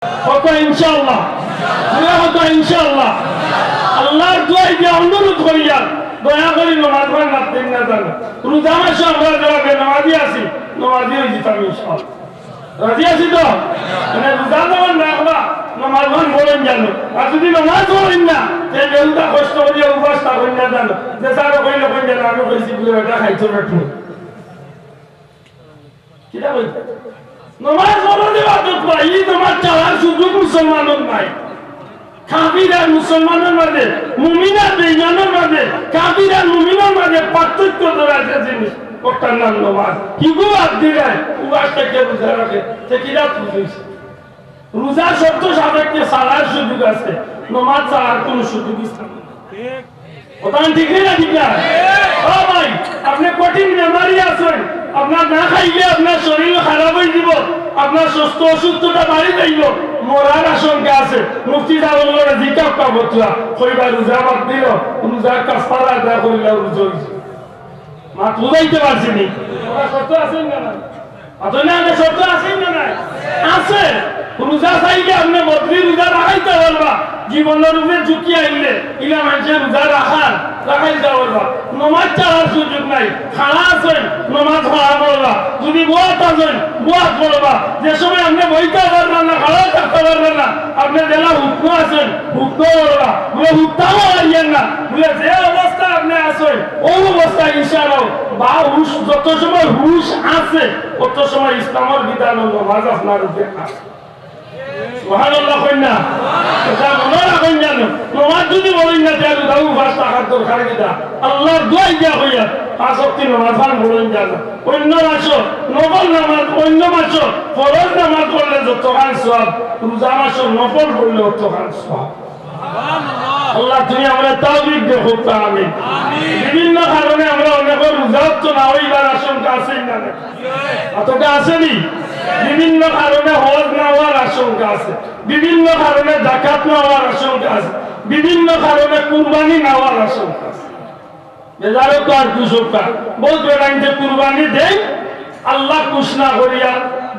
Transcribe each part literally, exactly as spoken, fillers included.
কউক্কা ইনশাআল্লাহ। জুরে কউক্কা ইনশাআল্লাহ। আল্লার দুয়াই দিয়া অনুরোধ করিয়ার, দয়া করি নমাজ খান বাদ দিন না জানো। রোজা মাসে আমরা যারা বেনমাজি আছি, নমাজি অইযিতাম ইনশাআল্লাহ। রাজি আছি তো? মানে রোজা যখন রাখবা, নমাজ খান পড়ইন জানো। আর যুদি নমাজ পড়ইন না, তে বেহুদা কষ্ট করিয়া উপাস থাকইন না জানো। যে স্যারে কইলে কইন জানো, আমি কইছি বুলে বেটা খাইতো না তুমি। কিতা কইতা? নমাজ ফরজ ইবাদত বা, ই নমাজ ছাড়ার সুযোগ মুসলমানর নাই। কাফির আর মুসলমানর মাঝে, মুমিন আর বেঈমানর মাঝে, কাফির আর মুমিনর মাঝে পার্থক্য ধরার যে জিনিস, ওটার নাম নমাজ। হিগু বাদ দিলে, উপাস থাকি রোজা রাখে, তে কিতা ভুল অইছে? রোজা শর্ত সাপেক্ষে ছাড়ার সুযোগ আছে, নমাজ ছাড়ার কোনো সুযোগ ইসলামে নাই। কথা ঠিক নি না, ঠিক না? ও ভাই, আপনে কঠিন বেমারি আছইন, আপনার না খাইলে আপনার শরীর খারাপ অইযিবো, আপনার সুস্থ অসুস্থতা বাড়ি যাইবো, মরার আশঙ্কা আছে। মুফতি সাবর লগে জিকাউক্কা ফতুয়া, কইবা রোজা বাদ দিলো, রোজার কাফারা আদায় করিলা, রোজা অইছে। মাত বুঝাইতে পারছি নি? শর্ত আছে না? অত না, না, শর্ত আছে না নাই? আছে। রোজা চাইলে আপনে বদলি রোজা রাখাইতা পারবা। জীবনর উপরে ঝুঁকি আইলে, ইলা মানষে রোজা রাখার, রাখাইতা পারবা। নমাজ ছাড়ার সুযোগ নাই। খাড়া আছইন, নমাজ খাড়া পড়বা। যুদি বওয়াত আছইন, বওয়াত পড়বা। যে সময় আপনে বইতা পাররা না, খাড়া থাকতা পাররা না, আপনে যেলা হুকনো আছইন, হুকনো পড়বা। বুলে হুকতাও পারিয়েন না। বুলে যে অবস্থা আপনে আছইন, অউ অবস্থা ইনশাআল্লাহ। বা হুশ, যত সময় হুশ আছে, অত সময় ইসলামর বিধান ও নমাজ আপনার উপরে আছে। সুবহানাল্লাহ কইন না? এটা মনো রাখইন জানো। নমাজ যুদি পড়ইন না, তে রোজা উপাস থাকার দরকার কিতা? আল্লার দুয়াই দিয়া কইয়ার, পাঁচ ওয়াক্ত নমাজ খান পড়ইন জানো। অইন্য মাসো নফল নমাজ, অইন্য মাসো ফরজ নমাজ পড়লে যতখান সওয়াব, রোজা মাসো নফল পড়লে অতখান সওয়াব। আল্লাহ, তুমি আমরারে তৌফিক দেও, কউক্কা আমিন। বিভিন্ন কারণে আমরা অনেকর রোজা তো না অইবার আশঙ্কা আছে না? অতটা আছে নি? বিভিন্ন কারণে হজ না অওয়ার আশঙ্কা আছে, বিভিন্ন কারণে যাকাত না অওয়ার আশঙ্কা আছে, বিভিন্ন কারণে কুরবানি না অওয়ার আশঙ্কা আছে। বেজার অউক্কা আর খুশ অউক্কা। বউত বেটাইন্তে কুরবানি দেইন, আল্লাহ খুশ না করিয়া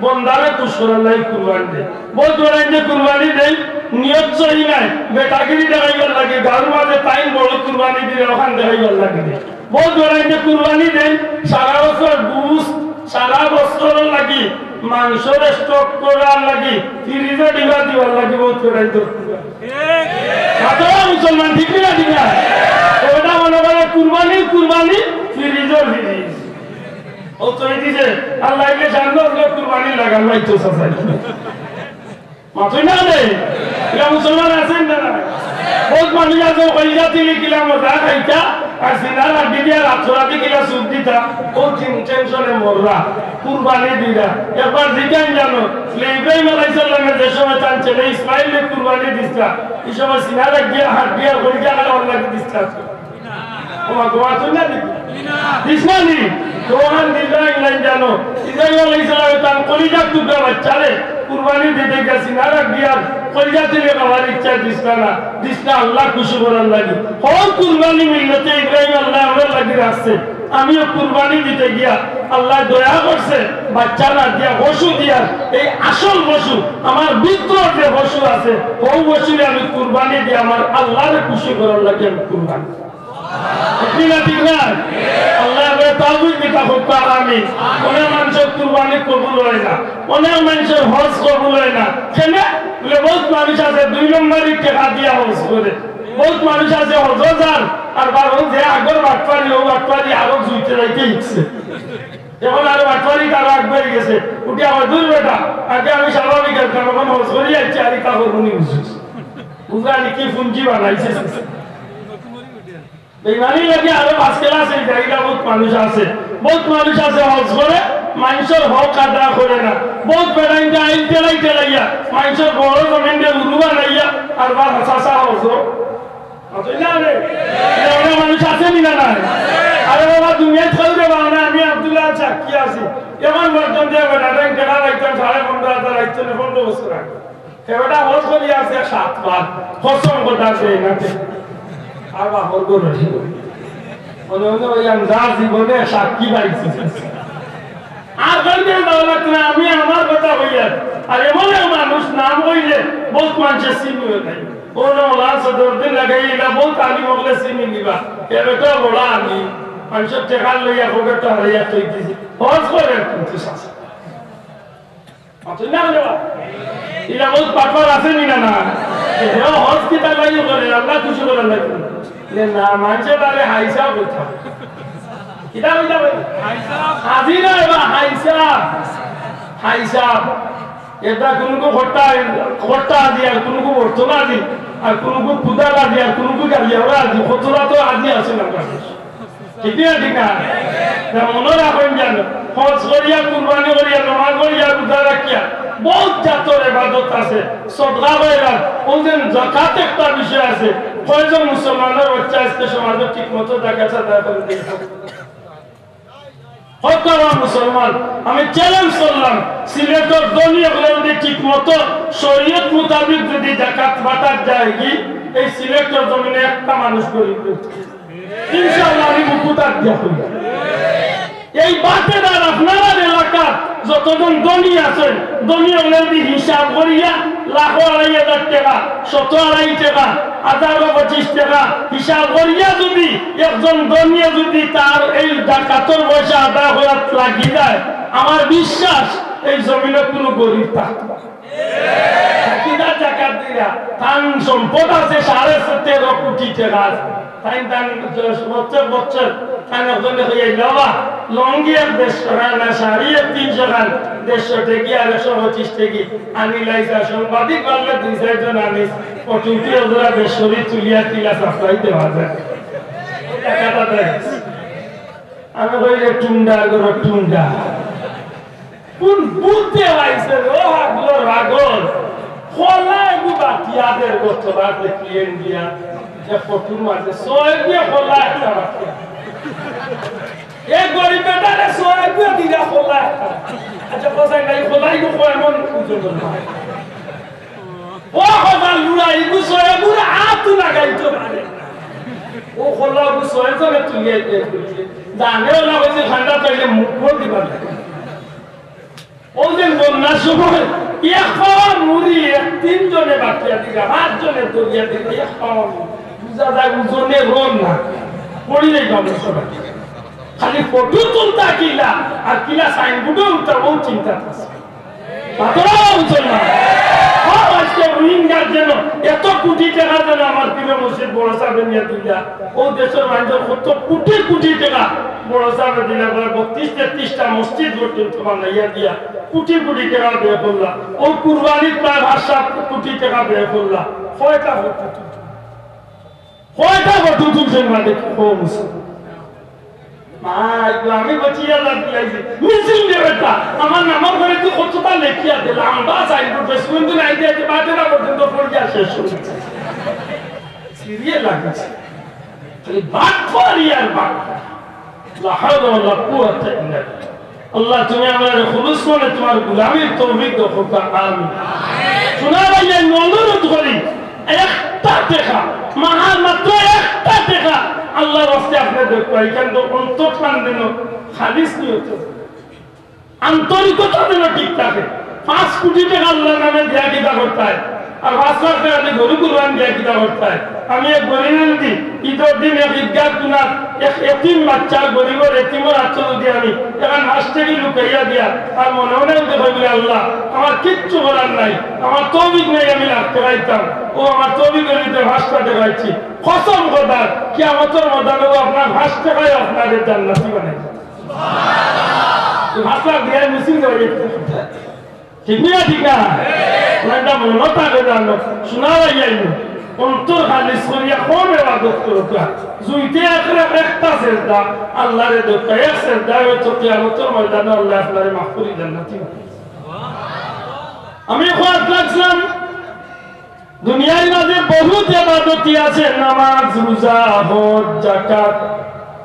বন্দারে খুশ করার লাগি কুরবানি দেইন। বউত বেটাইন্তে কুরবানি দেইন, নিয়ত সহি নাই, বেটাগিরি দেখাইবার লাগি, গাউর মাঝে তাইন বড় কুরবানি দিরা, অখান দেখাইবার লাগি দেইন। বউত বেটাইন্তে কুরবানি দেইন, সারা বছর গুস্ত, সারা বছরর লাগি মাংসর stock করার লাগি, ফ্রিজো ডিবা দিবার লাগি বউত বেটাইন্তে কুরবানি। মাতো মুসলমান, ঠিক না, ঠিক না? ওটা মনো করে কুরবানি, কুরবানি, ফ্রিজর ফ্রিজ। ও তো এই যে আল্লাহ কে জানলো, ওগুলো কুরবানি লাগান ভাই তো সাজাই। মাতই না রে? ইটা মুসলমান আছইন না নাই? বউত মানুষ আছে, কলিজা তিলি কিলা মজা খাইতা, আর সিনার আড্ডি দিয়া রাত রাতি কিলা সুখ দিতা, বউত চিন-, টেনশনে মররা, কুরবানি দিরা। একবার জিকাইন জানো, যে ইব্রাহিম আলাইহিস সালামে যে সময় তান ছেলে ইসমাইলরে কুরবানি দিছলা, ই সময় সিনার আড্ডি দিয়া, আড্ডি দিয়া কলিজা খাওয়ার লাগি দিছলা। ও মা, গোয়া তো না দিবি? দিস না নি? গোয়ান দিলা ইংল্যান্ড জানো। ইব্রাহিম আলাইহিস সালামে তান কলিজার টুকরা বাচ্চারে কুরবানি দিতে গেছি, না রাখ দিয়ার কলিজা তিলি খাওয়ার ইচ্ছা দিছলা না, দিছলা আল্লাহ খুশি করার লাগি। হউ কুরবানি মিল্লতে ইব্রাহিম আল্লাহ আমরার লাগি রাখছে। আমিও কুরবানি দিতে গিয়া আল্লাহ দয়া করছে, বাচ্চা না দিয়া পশু দিয়া, এই আসল পশু, আমার ভিতর যে পশু আছে, হউ পশুরে আমি কুরবানি দিয়া আমার আল্লাহরে খুশি করার লাগি আমি কুরবানি। ঠিক না, ঠিক না? আল্লাহ আমরা তৌফিক দিতা কউক্কা, আমিন। অনেক মানষর কুরবানি কবুল অয় না, অনেক মানষর হজ কবুল অয় না। কেনে? বুলে, বউত মানুষ আছে দুই নম্বরি টেকা দিয়া হজ করে, বউত মানুষ আছে হজো যার, আর বার অউ যে আগর বাটপারি, অউ বাটপারি আরো জুইতে যাইতে শিখছে। এখন আরো বাটপারি আরো আগুয়াই গেছে, উঠি আমার দূর বেটা, আগে আমি স্বাভাবিক আছলাম, এখন হজ করি আইছি, আর ইতা করবো নি বুঝছিস? বুঝলা নি কি পুঞ্জি বানাইছে? বেইমানি লাগি আরো পাঁচ ক্লাস এই জায়গা বউত মানুষ আছে। বউত মানুষ আছে হজ করে, মানষর হক আদা করে না। বউত বেটাইন্তে আইল ঠেলাই ঠেলাইয়া, মানষর বড় জমিনরে উরু বানাইয়া, আর বার হাসাসা হজ। অথচ না রে, এমন মানুষ আছে নি না নাই? আরে বাবা, দুনিয়াত কেউ রে বাবা না, আমি আব্দুল্লাহ সাক্ষী আছি। এখন পর্যন্ত বেটাইন টেকা পাইতাম সাড়ে পনেরো হাজার আইতো না, পনেরো বছর আগে। এবারটা হজ করি আছে সাতবার, কসম কথা আছে এনাতে। আর বাপর গরু ছিল। মনে মনে ওই আমি যার জীবনে সাক্ষী পাইছি। আর বলতে ভালো লাগতো না, আমি আমার কথা বলি আর। আর এমন এক মানুষ নাম কইলে বউত মানষে চিনি অয় নাই। ও না, মৌলানা সদরুদ্দিন লাগাই, ইলা বউত আলিম অকলে চিনি নিবা। এ বেটা বড় আলিম, মানষর টেকা লইয়া পকেটো হারাইয়া থই দিছে। হজ করে কিন্তু চাচা। মাতইন না কেনে বা? ইলা বউত বাটপার আছে নি না, না? এ হজ কিতার লাগি করে? আল্লাহ খুশি করার লাগি। এ না, মানষে তারে হাইসাব কইতা। কিতা কইতা ভাই? হাজি না এবার হাইসাব। হাইসাব। এটা কুনুগু খট্টা, খট্টা হাজি, আর কুনুগু বর্তমান হাজি, আর কুনুগু কুদাল হাজি, আর কুনুগু গালিয়াওরা হাজি। কতটা তো হাজি আছে না কাছে। ঠিক না, ঠিক না? তা মনো রাখইন যেন, হজ করিয়া, কুরবানি করিয়া, নমাজ পড়িয়া, রোজা রাখিয়া, বউত জাতর ইবাদত আছে, সদকা খয়রাত, অউ যে জাকাত একটা বিষয় আছে, কয়জন মুসলমানর বাচ্চা আইজকে সমাজো ঠিক মতো জাকাত আদায় করে দেয়? হক্কলর মুসলমান, আমি challenge করলাম, সিলেটর ধনী অকলে যদি ঠিক মতো শরীয়ত মোতাবিক যদি জাকাত বাটাত যায় কি, এই সিলেটর জমিনো একটা মানুষ গরিব অইতো নায়। ইনশাআল্লাহ আমি বুকু তাক দিয়া কই। এই বাটেদার আপনারার এলাকাত যতজন ধনী আছইন, ধনী অকলে যদি হিসাব করিয়া লাখো আড়াই হাজার টেকা, শতো আড়াই টেকা, হাজারো পঁচিশ টেকা হিসাব করিয়া যদি একজন ধনীয়ে যদি তার এই জাকাতর পয়সা আদায় করাত লাগি যায়, আমার বিশ্বাস এই জমিনো কুনু গরিব থাকতো না। কিতা জাকাত দিরা? তান সম্পদ আছে সাড়ে তেরো কোটি টেকা আছে। তাইন তান বছর বছর তান একজনে কইয়া, "বাবা, লুঙ্গি এক দেড়শো খান, না শাড়ি এক তিনশো খান, দেড়শো টেকি আর একশো পঁচিশ টেকি আনি লাইছা, সাংবাদিক পারলে দুই চাইরজন আনিস, ও টুপি ওগুলা দেড়শো রি তুলিয়া কিলা সাপ্লাই দেওয়া যায়।" এই টাকাটা দেয়। আমি কই, "রে টুন্ডা, গরো টুন্ডা।" কোন বুদ্ধে আইছে রে, ও হাগলর হাগল? খোলা এগু বাটিয়া দের গো, তোরা দেখি ইন্ডিয়া, যে ফটোর মাঝে ছয় দিয়ে খোলা একটা বাটিয়া। এ গরিব বেটারে ছয় দিয়ে দিলা খোলা একটা। আচ্ছা, কোথায় নাই খোলা, এগু কয় এমন ওজন না। ও খোলা লুড়া, এগু ছয় এগুর আতও লাগাইতো পারে না। ও খোলা এগু ছয় জনে তুলিয়া দিয়ে দিছে। জানে ওলা হয়েছে ঠান্ডা পাইলে মুখও দিবা না। ওই দিন বন্যার সময় এক পাওয়া মুড়ি এক তিনজনে বাটিয়া দিলা, পাঁচজনে দরিয়া দিলা, এক পাওয়া মুড়ি। বুঝা যায় ওজনে রোল না, পড়ি যাইবা আমরা সবাই। খালি ফটো তুলতা কিলা, আর কিলা সাইনবোর্ডে উঠতা, ও চিন্তা আছে। মাতরা বুঝছেন না? ও আজকে রোহিঙ্গার জন্য এত কোটি টাকা যেন আমার পীর মুর্শিদ বড় সাহেব নিয়ে দিলা। ও দেশের মানুষের কত কোটি কোটি টাকা বড় সাহেব দিলা, প্রায় বত্রিশ তেত্রিশটা মসজিদ পর্যন্ত বানাইয়া দিয়া কোটি কোটি টাকা ব্যয় করলা। ও কুরবানির প্রায় পাঁচ সাত কোটি টাকা ব্যয় করলা। কয়টা ফটো তুলছে? কয়টা ফটো তুলছেন মাঝে? ও মুসলিম। মা, এগুলো আমি বাঁচিয়া লাভ দিলাইছি। মিছিল দে বেটা, আমার নামর ঘরে তুই কতটা লেখিয়া দে, লম্বা সাইনবোর্ড, বেসমেন্ট নাই দিয়ে বাটেরা পর্যন্ত পড়িয়া শেষ হয়ে গেছে। সিরিয়াল লাগেছে। খালি বাটপারি আর বাটপারি। লা হাওলা ওয়ালা কুওয়াতা ইল্লা বিল্লাহ। আল্লাহ, তুমি আমরারে খুলুস মনে তোমার গোলামির তৌফিক দাও, কউক্কা আমিন। শোনা ভাই, আমি অনুরোধ করি, একটা টেকা, মাহার মাত্র একটা টেকা, আল্লাহর ওয়াস্তে আপনি দেখবা, এখান তো অন্তর টান দিন, খালিস নিয়ত। আন্তরিকতা যেন ঠিক থাকে। পাঁচ কোটি টাকা আল্লাহর নামে দিয়া কিতা করতায়, আর পাঁচ লাখ টাকা দিয়ে গরু কুরবানি দিয়া কিতা করতায়। আমি এক গরিব আনছি, ঈদর দিন এক ঈদগাহ কুনাত এক এতিম বাচ্চা, গরিবর এতিমর আতো যদি আমি এখন পাঁচ টেকি লুকাইয়া দিয়া, আর মনে মনে যদি কই বলে, "আল্লাহ, আমার কিচ্ছু করার নাই, আমার তৌফিক নাই, আমি লাখ টেকা দিতাম, ও আমার তৌফিক হইলে পাঁচটা টেকা দিচ্ছি।" কসম খোদার, কিয়ামতর ময়দানে ও আপনার পাঁচ টেকায় আপনারে জান্নাতি বানাইবে। তো পাঁচ লাখ দিয়া মিছিল করে গেছে। ঠিক না, ঠিক না? ওরা একটা মনে থাকে জানো, শোনা যাইয়াইল। অন্তর খালিস করিয়া কম ইবাদত করুক্কা। জুইতে একরে একটা সেজদা, আল্লাহরে দেখতা এক সেজদা হয়তো কিয়ামতর ময়দানে আল্লাহ আপনারে মাফ করি দেন না, ঠিক আছে? আমি খোয়াত লাগছিলাম, দুনিয়ার মাঝে বহুত ইবাদতি আছে, নামাজ, রোজা, হজ, যাকাত,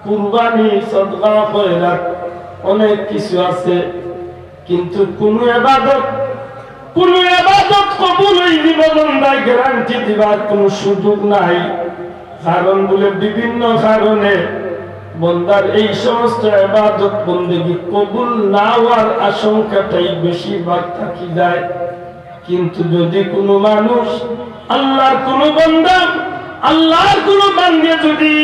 কুরবানি, সদকা, খয়রাত, অনেক কিছু আছে। কিন্তু কুনু ইবাদত, কুনু ইবাদত কবুল অইযিবো বন্দায় গ্যারান্টি দিবার কুনু সুযোগ নাই। কারণ বুলে বিভিন্ন কারণে বন্দার এই সমস্ত ইবাদত বন্দেগি কবুল না অওয়ার আশঙ্কাটাই বেশিরভাগ থাকি যায়। কিন্তু যদি কুনু মানুষ, আল্লাহর কুনু বান্দা, আল্লাহর কুনু বান্দা যদি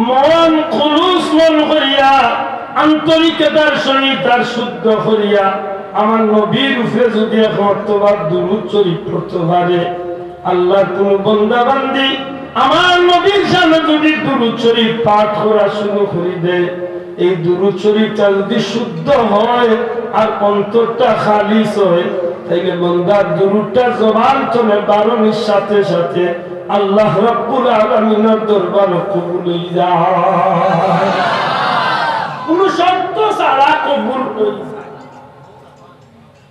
মন, খুলুস মন করিয়া, আন্তরিকতার সহিত আর শুদ্ধ করিয়া আমার নবীর উপরে যদি এক মর্তবা দুরূদ শরীফ পড়তে পারে, আল্লাহর কুনু বান্দা বান্দি আমার নবীর শানে যদি দুরূদ শরীফ পাঠ করা শুরু করি দেয়, এই দুরূদ শরীফটা যদি শুদ্ধ হয় আর অন্তরটা খালিস হয়, তাইলে বান্দার দুরূদটা জবান তনে বারনির সাথে সাথে আল্লাহ রাব্বুল আলামিনের দরবারো কবুল অই যায়। কুনু শর্ত ছাড়া কবুল অই যায়।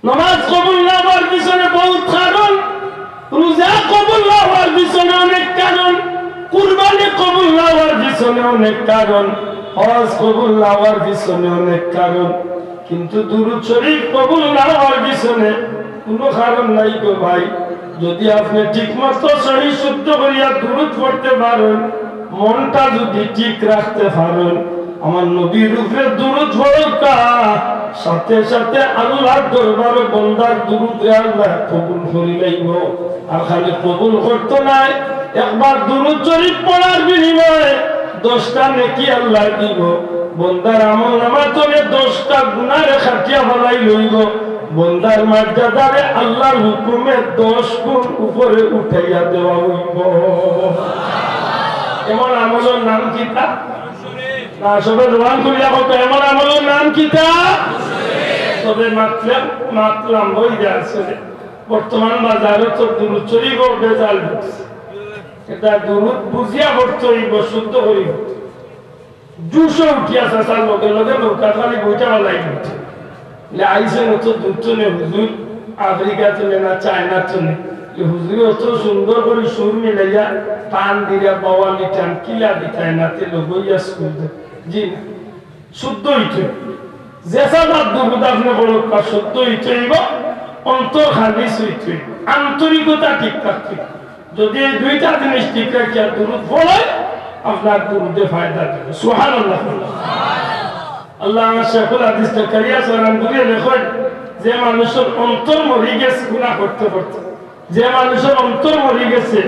নামাজ কবুল না হওয়ার পিছনে বহুত কারণ, রোজা কবুল না হওয়ার পিছনে অনেক কারণ, কুরবানি কবুল না হওয়ার পিছনে অনেক কারণ, হজ কবুল না হওয়ার পিছনে অনেক কারণ, কিন্তু দুরূদ শরীফ কবুল না হওয়ার পিছনে কুনু কারণ নাই গো ভাই। যদি আপনে ঠিকমতো সহি শুদ্ধ করিয়া দুরূদ পড়তে পারেন, মনটা যদি ঠিক রাখতে পারেন, আমার নবীর উপরে দুরূদ পড়উক্কা, সাথে সাথে আল্লাহর দরবারো বন্দার দুরূদরে আল্লায় কবুল করি লাইবো। আর খালি কবুল করতো নায়, একবার দুরূদ শরীফ পড়ার বিনিময়ে দশটা নেকি আল্লায় দিবো। বন্দার আমল নামা তনে দশটা গুনারে কাটিয়া ফালাই লইবো। বন্দার মর্যাদারে আল্লাহর হুকুমে দশ গুণ উপরে উঠাইয়া দেওয়া অইবো। এমন আমলর নাম কিতা? না, সবে জবান খুলিয়া কউক্কা, এমন আমলর নাম কিতা? তবে মাতলে, মাতলাম অই যায় আসলে। বর্তমান বাজারো তো দুরূদ শরীফও ভেজাল ঢুকছে। এটা দুরূদ বুঝিয়া পড়তে অইবো, শুদ্ধ করি পড়তে অইবো। জোশো উঠিয়া চাচার লগে লগে নৌকাত খালি বইতা ফালাই দিছে। লে আইছে নত দূর তনে হুজুর, আফ্রিকা তনে না চায়না তনে। লে হুজুরে অত সুন্দর করি সুর মিলাইয়া টান দিরা বাওয়ালি টান কিলা দিতায় না তে লগইয়া স্কুল দে। জি না। শুদ্ধ অইতে অইবো। যে সাজার দুরূদ আপনে পড়উক্কা শুদ্ধ অইতে অইবো, অন্তর খালিস অইতে অইবো, আন্তরিকতা ঠিক থাকতে অইবো। যদি এই দুইটা জিনিস ঠিক রাখিয়া দুরূদ পড়ে, আপনার দুরূদে ফায়দা দিবো। সুবহানাল্লাহ। আল্লামা শেখুল হাদিস জাকারিয়া সালানপুরী লেখইন, যে মানুষর অন্তর মরি গেছে গুনাহ করতে করতে, যে মানুষর অন্তর মরি গেছে,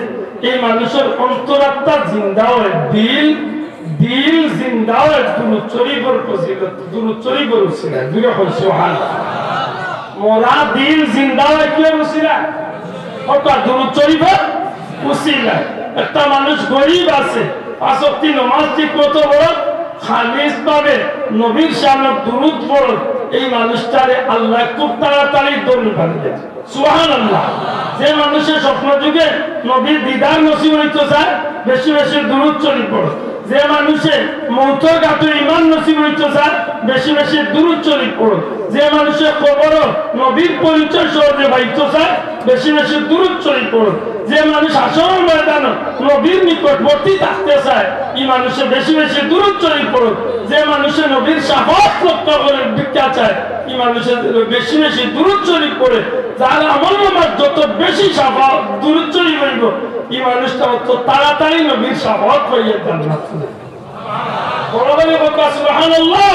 এই মানুষর অন্তরাত্মা জিন্দা অয়, দিল, দিল জিন্দা অয় দুরূদ শরীফর ফজিলতে, দুরূদ শরীফর উসিলায়। জোরে কউক্কা সুবহানাল্লাহ। মরা দিল জিন্দা অয় কিয়র উসিলায়? অর্থাৎ দুরূদ শরীফর উসিলায়। একটা মানুষ গরিব আছে, পাঁচ ওয়াক্ত নমাজ ঠিক মতো পড়ে, খালিস ভাবে নবীর শানে দুরূদ পড়ে, এই মানুষটারে আল্লায় খুব তাড়াতাড়ি ধনী বানাই দেয়। সুবহানাল্লাহ। যে মানুষে স্বপ্ন যুগে নবীর দিদার নসিব অইতো চায়, বেশি বেশি দুরূদ শরীফ পড়ে। যে মানুষে মউতর ঘাটো ঈমান নসিব অইতো চায়, বেশি বেশি দুরূদ শরীফ পড়ে। যে মানুষে কবরো নবীর পরিচয় সহজে পাইতো চায়, বেশি বেশি দুরূদ শরীফ পড়ে। যে মানুষ হাশরর ময়দানো নবীর নিকটবর্তী থাকতে চায়, ই মানুষে বেশি বেশি দুরূদ শরীফ পড়ে। যে মানুষে নবীর শাফাআত রক্ষা করে ভিক্ষা চায়, ই মানুষে বেশি বেশি দুরূদ শরীফ পড়ে। যার আমল নামাত যত বেশি শাফাআত দুরূদ শরীফ অইবো, ই মানুষটা অত তাড়াতাড়ি নবীর শাফাআত পাইয়া জান্নাত। বড় করি কউক্কা সুবহানাল্লাহ।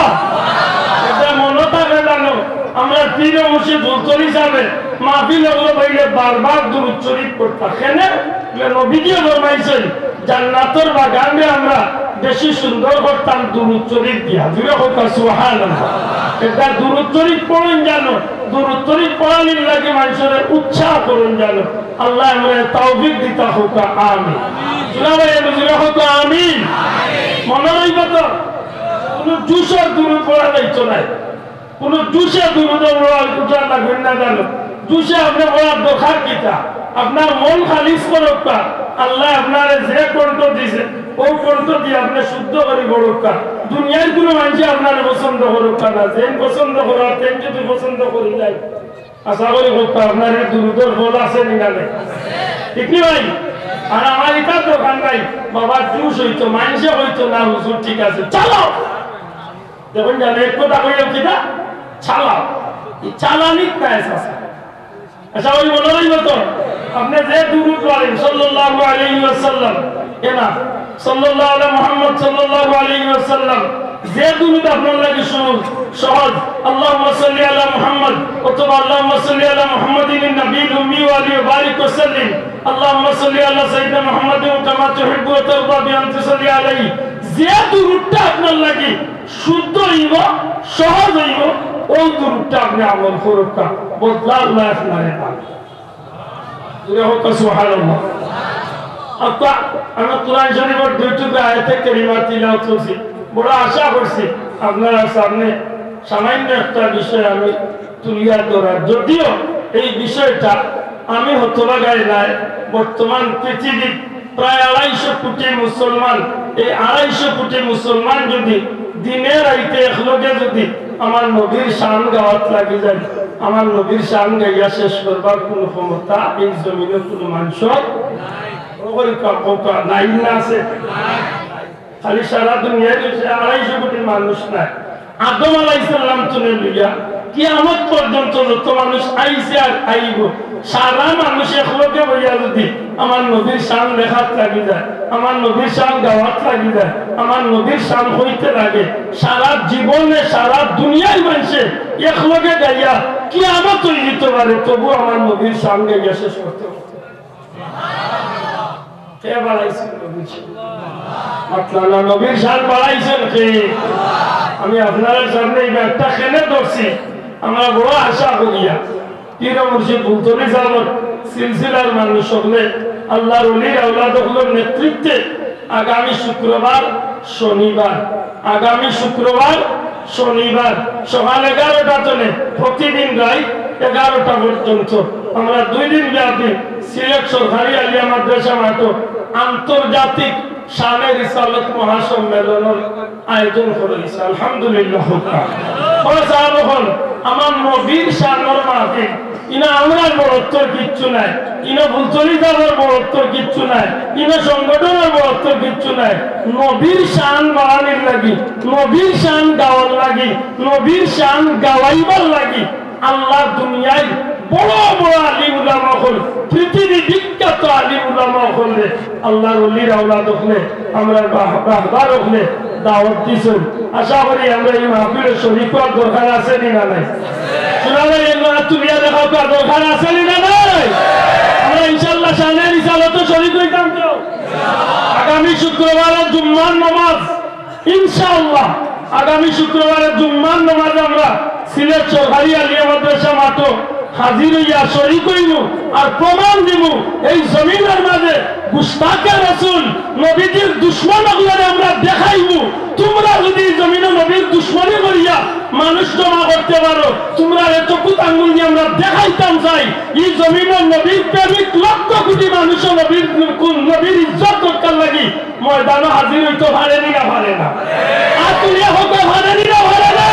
এটা মনো থাকে জানো, আমরার পীর মুর্শিদ ফুলতলি সাহেবে মাহফিল অগুলো বইলে বারবার দুরূদ শরীফ পড়তা। কেনে? বলে নবীজিয়ে ফরমাইছইন, জান্নাতর বাগানরে আমরা বেশি সুন্দর করতাম দুরূদ শরীফ দিয়া। জোরে কউক্কা সুবহানাল্লাহ। এটা দুরূদ শরীফ পড়ইন জানো, দুরূদ শরীফ পড়ানির লাগি মানষরে উৎসাহ করইন জানো। আল্লায় আমরারে তৌফিক দিতা কউক্কা, আমিন। জোরে ভাই, জোরে কউক্কা, আমিন। মনো রইবো তো? কুনু জোশর দুরূদ পড়া যাইতো নায়। কুনু জোশে দুরূদ পড়া উঠা লাগবো না জানো। জোশে আপনে পড়ার দরকার কিতা? আপনার মন খালিস করউক্কা। আল্লায় আপনারে যে কণ্ঠ দিছে, অউ কণ্ঠ দিয়া আপনে শুদ্ধ করি পড়উক্কা। দুনিয়ার কুনু মানষে আপনারে পছন্দ করউক্কা না, যেইন পছন্দ করইন, তেইন যদি পছন্দ করি যায়, আশা করি কউক্কা, আপনার ই দুরূদর ফল আছে নি না নাই? ঠিক নি ভাই? আর আমার ইটার দরকার নাই, বাবা জোশ অইতো, মানষে কইতো না, হুজুর ঠিক আছে, চালাও। দেখইন জানো, এক কথা কইলাম কিতা? চালাও। ই চালানিত নাই আছে। আশা করি মনো রইবো তো? আপনে যে দুরূদ পড়ইন, সাল্লাল্লাহু আলাইহি ওয়াসাল্লাম, এ না, সাল্লাল্লাহু আলা মুহাম্মদ সাল্লাল্লাহু আলাইহি ওয়াসাল্লাম, যে দুরুদ আপনার লাগি সহজ, সহজ, আল্লাহুম্মা সাল্লি আলা মুহাম্মদ অথবা আল্লাহুম্মা সাল্লি আলা মুহাম্মাদিন নাবিয়্যিল উম্মি ওয়া আলিহি ওয়া বারিক ওয়া সাল্লিম। আল্লাহুম্মা সাল্লি আলা সাইয়্যিদিনা মুহাম্মাদিন কামা তুহিব্বু ওয়া তারদা বি আন তুসাল্লি আলাইহি। যে দুরুদটা আপনার লাগি শুদ্ধ অইবো, সহজ অইবো, অউ দুরুদটা আপনে আমল করউক্কা, বদলা আল্লায় আপনারে দিবা। জোরে কউক্কা সুবহানাল্লাহ। আচ্ছা, আমি কোরআন শরীফর দুই টুকরা আয়াতে কারিমা তিলাওয়াত করছি, বড় আশা করছি আপনারার সামনে সামান্য একটা বিষয় আমি তুলিয়া ধরার। যদিও এই বিষয়টা আমি হতভাগায় নায়, বর্তমান পৃথিবীর প্রায় আড়াইশো কোটি মুসলমান, এই আড়াইশো কোটি মুসলমান যদি দিনে রাইতে একলগে যদি আমার নবীর শান গাওয়াত লাগি যায়, আমার নবীর শান গাইয়া শেষ করবার কুনু ক্ষমতা এই জমিনো কুনু মানষর, কউক্কা, কউক্কা, নাই না আছে? খালি সারা দুনিয়ার আড়াইশো কোটি মানুষ নায়, আদম আলাইহিস সালাম থনে লইয়া কিয়ামত পর্যন্ত যত মানুষ আইছে আর আইবো, সারা মানুষ একলগে বইয়া যদি আমার নবীর শান লেখাত লাগি যায়, আমার নবীর শান গাওয়াত লাগি যায়, আমার নবীর শান কইতে লাগে, সারা জীবনে সারা দুনিয়ার মানষে একলগে গাইয়া কিয়ামত অইযিতো পারে, তবু আমার নবীর শান গাইয়া শেষ করতে পারতো। কে বাড়াইছইন নবীর শান? মাতলা না, নবীর শান বাড়াইছইন কে? আমি আপনারার সামনে এই ব্যাগটা কেনে ধরছি, আমরা বড় আশা করিয়া পীর মুর্শিদ ফুলতলি ছাবর সিলসিলার মানুষ অকলে, আল্লার ওলির আওলাদ অকলর নেতৃত্বে আগামী শুক্রবার, শনিবার, আগামী শুক্রবার, শনিবার সকাল এগারোটা থনে প্রতিদিন রাইত এগারোটা পর্যন্ত আমরা দুই দিন ব্যাপী সিলেট সরকারি আলিয়া মাদ্রাসা মাঠো আন্তর্জাতিক শানে রিসালত মহাসম্মেলনর আয়োজন করা অইছে। আলহামদুলিল্লাহ। ও সাহাবগণ, আমার নবীর শানর মাহফিল, ইনো আমরার বড়ত্বর কিচ্ছু নাই, ইনো ফুলতলি ছাবর বড়ত্বর কিচ্ছু নাই, ইনো সংগঠনর বড়ত্বর কিচ্ছু নাই। নবীর শান বাড়ানির লাগি, নবীর শান গাওয়ার লাগি, নবীর শান গাওয়াইবার লাগি আল্লার দুনিয়ার বড় বড় আলিম উলামা অকল, পৃথিবী বিখ্যাত আলিম উলামা অকলরে, আল্লার ওলির আওলাদ অকলে, আমরার রাহ-, রাহবার অকলে দাওয়াত দিছইন। আশা করি আমরা এই মাহফিলো শরিক অওয়ার দরকার আছে নি না নাই? শোনা ভাই, এমনে হাত তুলিয়া দেখাউক্কা, দরকার আছে নি না নাই? আমরা ইনশাআল্লাহ শানে রিসালতো শরিক অইতাম তো। আগামী শুক্রবারে জুম্মার নামাজ, ইনশাআল্লাহ, আগামী শুক্রবারে জুম্মার নামাজে আমরা সিলেট সরকারি আলিয়া মাদ্রাসা মাঠো হাজির অইয়া শরিক অইমু আর প্রমাণ দিমু, এই জমিনর মাঝে গুস্তাখে রসুল, নবীজির দুশমন অকলরে আমরা দেখাইমু, তুমরা যদি এই জমিনো নবীর দুশমনি করিয়া মানুষ জমা করতে পারো, তুমরারে চকুত আঙ্গুল দিয়া আমরা দেখাইতাম চাই, এই জমিনো নবীর প্রেমিক লক্ষ কোটি মানুষও নবীর, নবীর ইজ্জত রক্ষার লাগি ময়দানো হাজির অইতো পারে নি না পারে না? হাত তুলিয়া কউক্কা, পারে নি না পারে না?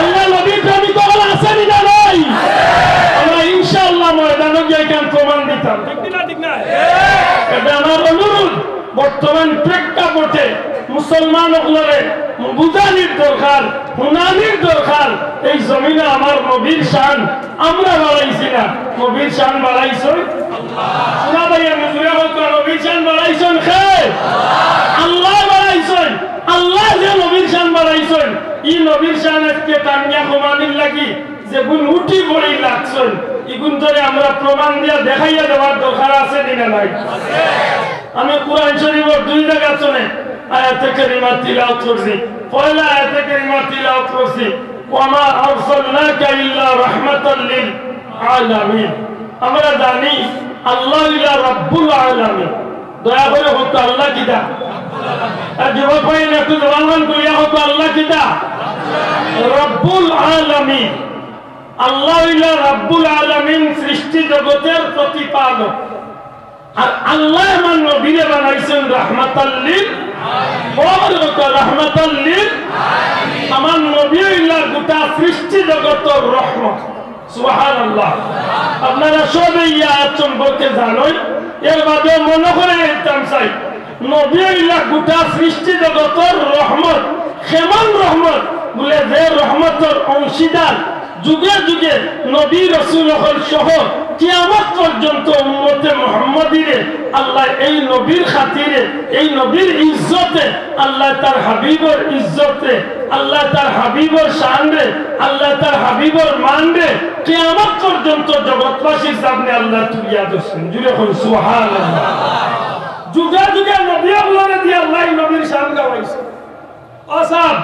আল্লার নবীর প্রেমিক অকল আছে নি না নাই? আমরা ইনশাআল্লাহ ময়দানো গিয়া ইখান প্রমাণ দিতাম। ঠিক না, ঠিক না? এটা আমার অনুরোধ। বর্তমান প্রেক্ষাপটে মুসলমান অকলরে বুঝানির দরকার, হুনানির দরকার। এই জমিনো আমার নবীর শান আমরা বাড়াইছি না, নবীর শান বাড়াইছইন। শোনা ভাই, আমি জোরে কউক্কা, নবীর শান বাড়াইছইন কে? আল্লায় বাড়াইছইন। আল্লায় যে নবীর শান বাড়াইছইন, ই নবীর শান আইজকে টানিয়া কমানির লাগি যেগুন উঠি পড়ি লাগছইন, ইগুন ধরে আমরা প্রমাণ দিয়া দেখাইয়া দেওয়ার দরকার আছে নি না নাই? আমি কোরআন শরিফর দুই জাগা থনে আয়াতে কারিমা তিলাওয়াত করছি। পয়লা আয়াতে কারিমা তিলাওয়াত করছি, "ওয়া মা আরসালনাকা ইল্লা রাহমাতাল লিল আলামিন।" আমরা জানি আল্লাহ অইলা রাব্বুল আলামিন। দয়া করি কউক্কা, আল্লাহ কিতা? আর যুবক ভাই, একটু জবান বন্ধ করিয়া কউক্কা, আল্লাহ কিতা? রাব্বুল আলামিন। আল্লাহ অইলা রাব্বুল আলামিন, সৃষ্টি জগতের প্রতিপালক। আর আল্লায় আমার নবীরে বানাইছইন রাহমাতাল লিল, বড় কউক্কা, রাহমাতাল লিল। আমার নবী অইলা গোটা সৃষ্টি জগতর রহমত। সুবহানাল্লাহ। আপনারা সবে ই আয়াত সম্পর্কে জানইন, এর বাদেও মনো করাই দিতাম চাই, নবী অইলা গোটা সৃষ্টি জগতর রহমত। কেমন রহমত? বুলে যে রহমতর অংশীদার যুগে যুগে নবী রসুল অকল সহ কিয়ামত পর্যন্ত উম্মতে মুহাম্মদীরে আল্লায় এই নবীর খাতিরে, এই নবীর ইজ্জতে আল্লায় তার হাবিবর ইজ্জতে, আল্লায় তার হাবিবর শানরে, আল্লায় তার হাবিবর মানরে কিয়ামত পর্যন্ত জগৎবাসীর সামনে আল্লায় তুলিয়া ধরছইন। জুরে কইন সুবহানাল্লাহ। যুগে যুগে নবী অকলরে দিয়া আল্লায় নবীর শান গাওয়াইছইন। ও সাব,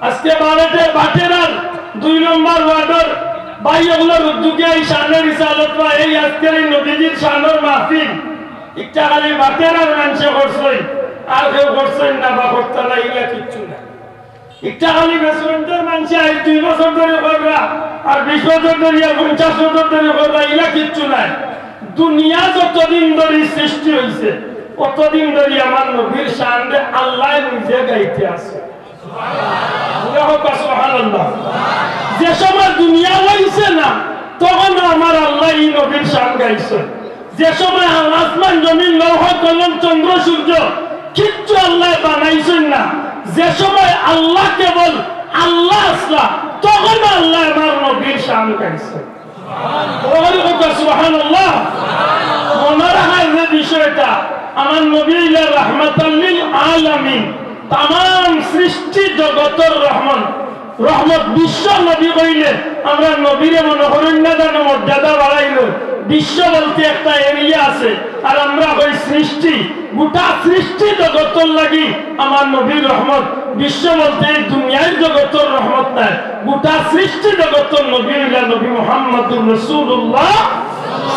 আজকে বারেটে বাটেরার দুই নম্বর ওয়ার্ডর ভাই অকলর উদ্যোগে এই শানে রিসালত বা এই আজকের এই নবীজির শানর মাহফিল, ইকটা খালি বাটেরার মানষে করছইন, আর কেউ করছইন না বা করতা না, ইলা কিচ্ছু না। ইকটা খালি বেসমেন্টর মানষে আইজ দুই বছর ধরি কররা, আর বিশ বছর ধরি, আর পঞ্চাশ বছর ধরি কররা, ইলা কিচ্ছু নাই। দুনিয়া যতদিন ধরি সৃষ্টি অইছে, অতদিন ধরি আমার নবীর শানরে আল্লায় নিজে গাইতে আছে। জুরে কউক্কা সুবহানাল্লাহ। যে সময় দুনিয়া অইছে না, তখনও আমার আল্লায় ই নবীর শান গাইছে। যে সময় আসমান জমিন লৌহ কলম চন্দ্র সূর্য কিচ্ছু আল্লায় বানাইছইন না, যে সময় আল্লাহ কেবল আল্লাহ আছলা, তখনও আল্লায় আমার নবীর শান গাইছে। জুরে কউক্কা সুবহানাল্লাহ। মনো রাখার যে বিষয়টা, আমার নবী অইলা রাহমাতাল লিল আলামিন, তামাম সৃষ্টি জগতর রহমান, রহমত। বিশ্ব নবী কইলে আমরা নবীরে মনো করইন না জানো মর্যাদা বাড়াইল। বিশ্ব বলতে একটা এরিয়া আছে, আর আমরা কই সৃষ্টি, গোটা সৃষ্টি জগতর লাগি আমার নবী রহমত। বিশ্ব বলতে এই দুনিয়ার জগতর রহমত নায়, গোটা সৃষ্টি জগতর নবী অইলা নবী মুহাম্মাদুর রাসূলুল্লাহ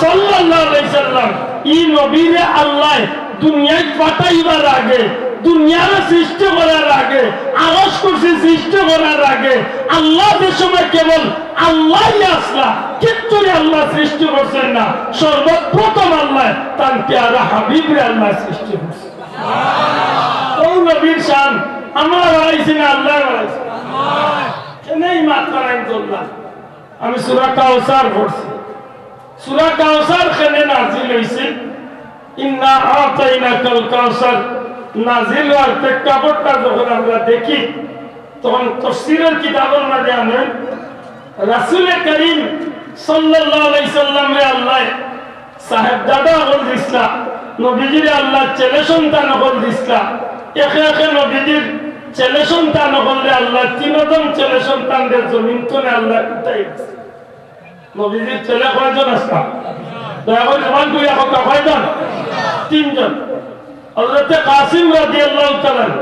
সাল্লাল্লাহু আলাইহি সাল্লাম। ই নবীরে আল্লায় দুনিয়াত পাঠাইবার আগে, দুনিয়ারে সৃষ্টি করার আগে, আরশ কুরসি সৃষ্টি করার আগে, আল্লাহ যে সময় কেবল আল্লাহই আছলা, কিচ্ছুরে আল্লায় সৃষ্টি করছইন না, সর্বপ্রথম আল্লায় তান পেয়ারা হাবিবরে আল্লায় সৃষ্টি করছইন। অউ নবীর শান আমরা বাড়াইছি না আল্লায় বাড়াইছে? কেনে ই মাতরা নাই তোমরা? আমি সূরা কাউসার পড়ছি। সূরা কাউসার কেনে নাজিল অইছে? ইন্না আতাইনাকাল কাউসার নাজিল অওয়ার প্রেক্ষাপটটা যখন আমরা দেখি, তখন তফসিরের কিতাবর মাঝে আনইন, রাসূলে করিম সাল্লাল্লাহু আলাইহি সাল্লামরে আল্লায় সাহেবজাদা অকল দিছলা, নবীজিরে আল্লায় ছেলে সন্তান অকল দিছলা, একে একে নবীজির ছেলে সন্তান অকলরে আল্লায় তিনজন ছেলে সন্তানরে জমিন তনে আল্লায় উঠাই দিছে। নবীজির ছেলে কয়জন আছলা? দয়া করি জবান খুলিয়া কউক্কা, কয়জন? তিনজন। হযরতে কাসিম রাদিয়াল্লাহু তাআলা আনহু,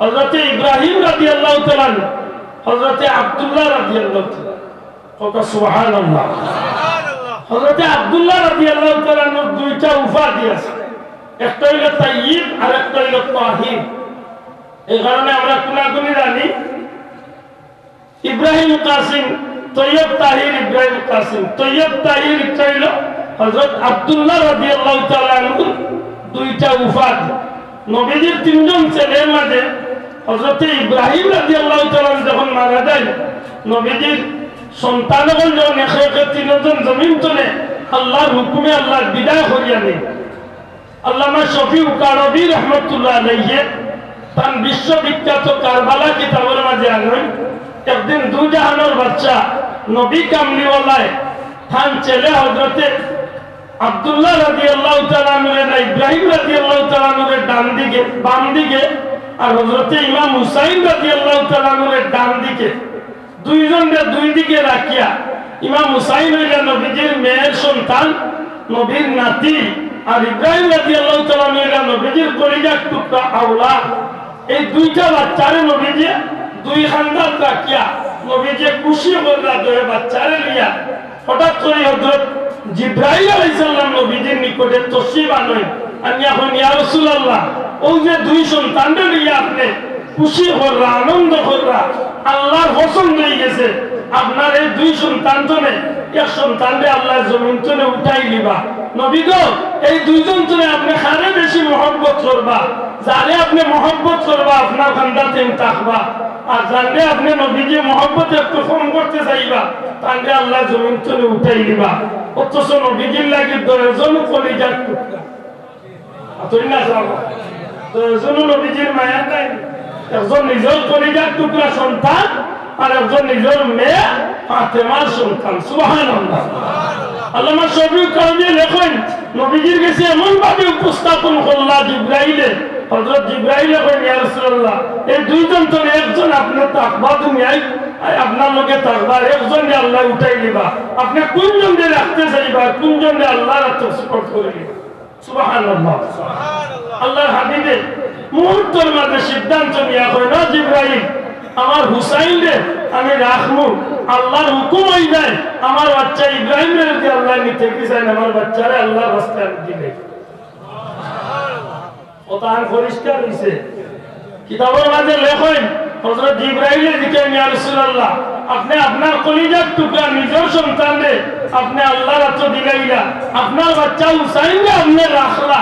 হযরতে ইব্রাহিম রাদিয়াল্লাহু তাআলা আনহু, হযরতে আব্দুল্লাহ রাদিয়াল্লাহু তাআলা আনহু। কউক্কা সুবহানাল্লাহ। হযরতে আব্দুল্লাহ রাদিয়াল্লাহু তাআলা আনহুর দুইটা উপাধি আছে, একটা অইলো তাইয়্যিব আর একটা অইলো তাহির। এই কারণে আমরা কুনাকুনি জানি ইব্রাহিম কাসিম, তৈয়ব তাহির ইব্রাহিম কাসিম। তৈয়ব তাহির ইটা অইলো হযরত আব্দুল্লাহ রাদিয়াল্লাহু তাআলা আনহুর দুইটা উপাধি। নবীজির তিনজন ছেলের মাঝে হযরতে ইব্রাহিম রাদিয়াল্লাহু তাআলা আনহু যখন মারা যাইন, নবীজির সন্তান অকল যখন একে একে তিনজন জমিন তনে আল্লাহর হুকুমে আল্লাহর বিদায় করিয়া নেইন, আল্লামা শফিউক কারবী রহমতুল্লাহ আলাইহি তান বিশ্ববিখ্যাত কারবালা কিতাবর মাঝে আনইন, একদিন দুজাহানর বাদশা নবী কামলিওয়ালায় তান ছেলে হযরতে আব্দুল্লাহ রাদিয়াল্লাহু তাআলা আনহুরে না ইব্রাহিম রাদিয়াল্লাহু তাআলা আনহুরে ডান দিকে, বাম দিকে, আর হযরতে ইমাম হুসাইন রাদিয়াল্লাহু তাআলা আনহুরে ডান দিকে, দুইজনরে দুই দিকে রাখিয়া, ইমাম হুসাইন অইলা নবীজির মেয়ের সন্তান, নবীর নাতি, আর ইব্রাহিম রাদিয়াল্লাহু তাআলা আনহু অইলা নবীজির কলিজার টুকরা আওলাদ। এই দুইটা বাচ্চারে নবীজিয়ে দুই কান্দাত রাখিয়া নবীজিয়ে খুশি করলা দুই বাচ্চারে লইয়া। হঠাৎ করি হযরত জিব্রাইল আলাইহিস সালাম নবীজির নিকটে তশরিফ আনইন, আনিয়া কইন, "ইয়া রাসূলুল্লাহ, অউ যে দুই সন্তানরে লইয়া আপনে খুশি কররা, আনন্দ কররা, আল্লাহর পছন্দ অইগেছে, আপনার এই দুই সন্তান তনে এক সন্তানরে আল্লায় জমিন তনে উঠাই নিবা। নবী গো, এই দুইজন তনে আপনে কারে বেশি মহব্বত করবা? যারে আপনে মহব্বত করবা, আপনার কান্দাত তাইন থাকবা। আর যানরে আপনে নবীজিয়ে মহব্বত একটু কম করতে চাইবা, তানরে আল্লায় জমিন তনে উঠাই নিবা।" অথচ নবীজির লাগি দুইজন কলিজার টুকরা। আতই না যাও। দুইজনও নবীজির মায়ার নাতি। একজন নিজর কলিজার টুকরা সন্তান, আর একজন নিজর মেয়ে, ফাতেমার সন্তান। সুবহানাল্লাহ। আল্লামা শফিউল কাউমি লেখইন, নবীজির গেছে এমন ভাবে উপস্থাপন করলা জিব্রাইলে, হযরত জিব্রাইলে কইন, "ইয়া রাসূলুল্লাহ, এই দুইজন তো একজন আপনে থাকবা দুনিয়াত, আর আপনার লগে থাকবা, আর একজনরে আল্লায় উঠাই নিবা। আপনে কুনজনরে রাখতে চাইবা, আর কুনজনরে আল্লাহর আতো সুপর্দ করি নিবা।" সুবহানাল্লাহ। আল্লাহর হাবিবে মুহূর্তর মাঝে সিদ্ধান্ত নিয়া কইন, "না জিব্রাইল, আমার হুসাইনরে আমি রাখমু।" আল্লাহর হুকুম অই যায়, আমার বাচ্চা ইব্রাহিমরে যদি আল্লায় নিতে কি চাইন, আমার বাচ্চারে আল্লাহর রাস্তায় আমি দিলাই। কথা আর পরিষ্কার অইছে। কিতাবর মাঝে লেখইন, হযরত জিব্রাইলে জিকাইন, "ইয়া রাসূলুল্লাহ, আপনে আপনার কলিজার টুকরা নিজর সন্তানরে আপনে আল্লাহর আতো দিলাইলা, আপনার বাচ্চা হুসাইনরে আপনে রাখলা,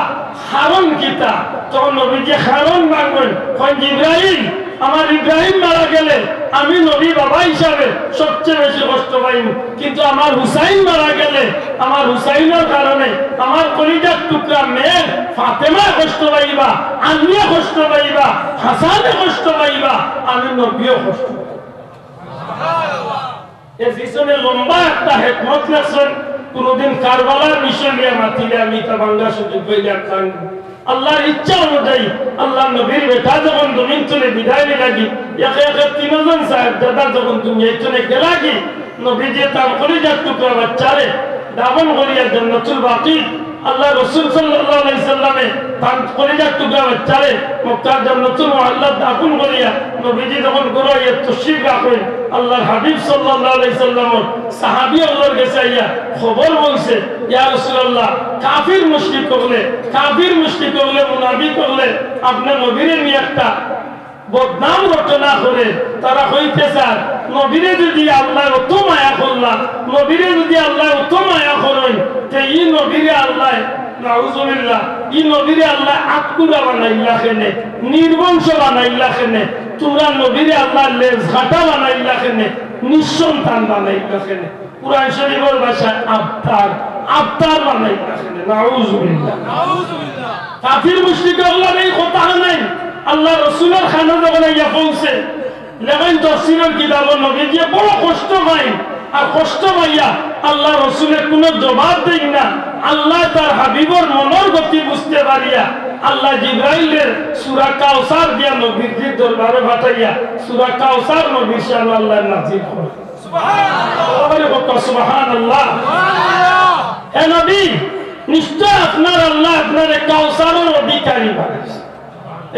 কারণ কিতা?" তখন নবীজি কারণ মাঙ্গইন, কইন, "জিব্রাইল, আমার ইব্রাহিম মারা গেলে আমি নবী বাবা হিসাবে সবচেয়ে বেশি কষ্ট পাইমু, কিন্তু আমার হুসাইন মারা গেলে আমার হুসাইনর কারণে আমার কলিজার টুকরা মেয়ে ফাতেমায় কষ্ট পাইবা, আলীয়ে কষ্ট পাইবা, হাসানে কষ্ট পাইবা, আমি নবীও কষ্ট পাইমু।" এর পিছনে লম্বা একটা হেকমত লেখছইন, কুনুদিন কারবালার বিষয় নিয়া মাতিলে আমি ইতা ভাঙ্গার সুযোগ পাইলে আর খান। আল্লাহর ইচ্ছা অনুযায়ী আল্লাহর নবীর বেটা যখন জমিন তনে বিদায় নিলাগি, একে একে তিনজন সাহেবজাদা যখন দুনিয়া তনে গেলাগি, নবীজি তান কলিজার টুকরা বাচ্চারে দাফন করিয়া জান্নাতুল বাকি, আল্লাহর রাসূল সাল্লাল্লাহু আলাইহি সাল্লামে তান কলিজার টুকরা বাচ্চারে মক্কার জান্নাতুল মুআল্লাত দাফন করিয়া নবীজি যখন ঘরো আইয়া তশরিফ রাখইন, আল্লাহর হাবিব সাল্লাল্লাহু আলাইহি সাল্লামর সাহাবী অকলর গেছে আইয়া খবর বলছে, "ইয়া রাসূলুল্লাহ, কাফির মুশরিক অকলে, কাফির মুশরিক অকলে, মুনাফিক অকলে আপনার নবীরে নিয়া একটা বদনাম রটনা করে, তারা কইতে চার, নবীরে যদি আল্লায় অত মায়া করলা, নবীরে যদি আল্লায় অত মায়া করইন, তে ই নবীরে আল্লায়, নাউজুবিল্লাহ, ই নবীরে আল্লায় আটকুরা বানাইলা কেনে, নির্বংশ বানাইলা কেনে, তুমরা নবীরে আল্লায় লেজ কাটা বানাইলা কেনে, নিঃসন্তান বানাইলা কেনে?" কুরআন শরীফর ভাষায় আবতার, আবতার বানাইলা কেনে, নাউজুবিল্লাহ। কাফির মুশরিক অকলর এই কথা নাই, আল্লাহর রাসূলর কানো যখন আইয়া পৌঁছে, লেখইন তফসিরর কিতাবো নবীজিয়ে বড় কষ্ট পাইন, আর কষ্ট পাইয়া আল্লাহর রাসূলে কুনু জবাব দেইন না। আল্লায় তার হাবিবর মনর গতি বুঝতে পারিয়া আল্লায় জিব্রাইলরে সূরা কাউসার দিয়া নবীজির দরবারে পাঠাইয়া সূরা কাউসার নবীর শানো আল্লায় নাজিল করে। সুবহানাল্লাহ। সুবহানাল্লাহ। হে নবী, নিশ্চয় আপনার আল্লায় আপনারে কাউসারর অধিকারী বানাইছে।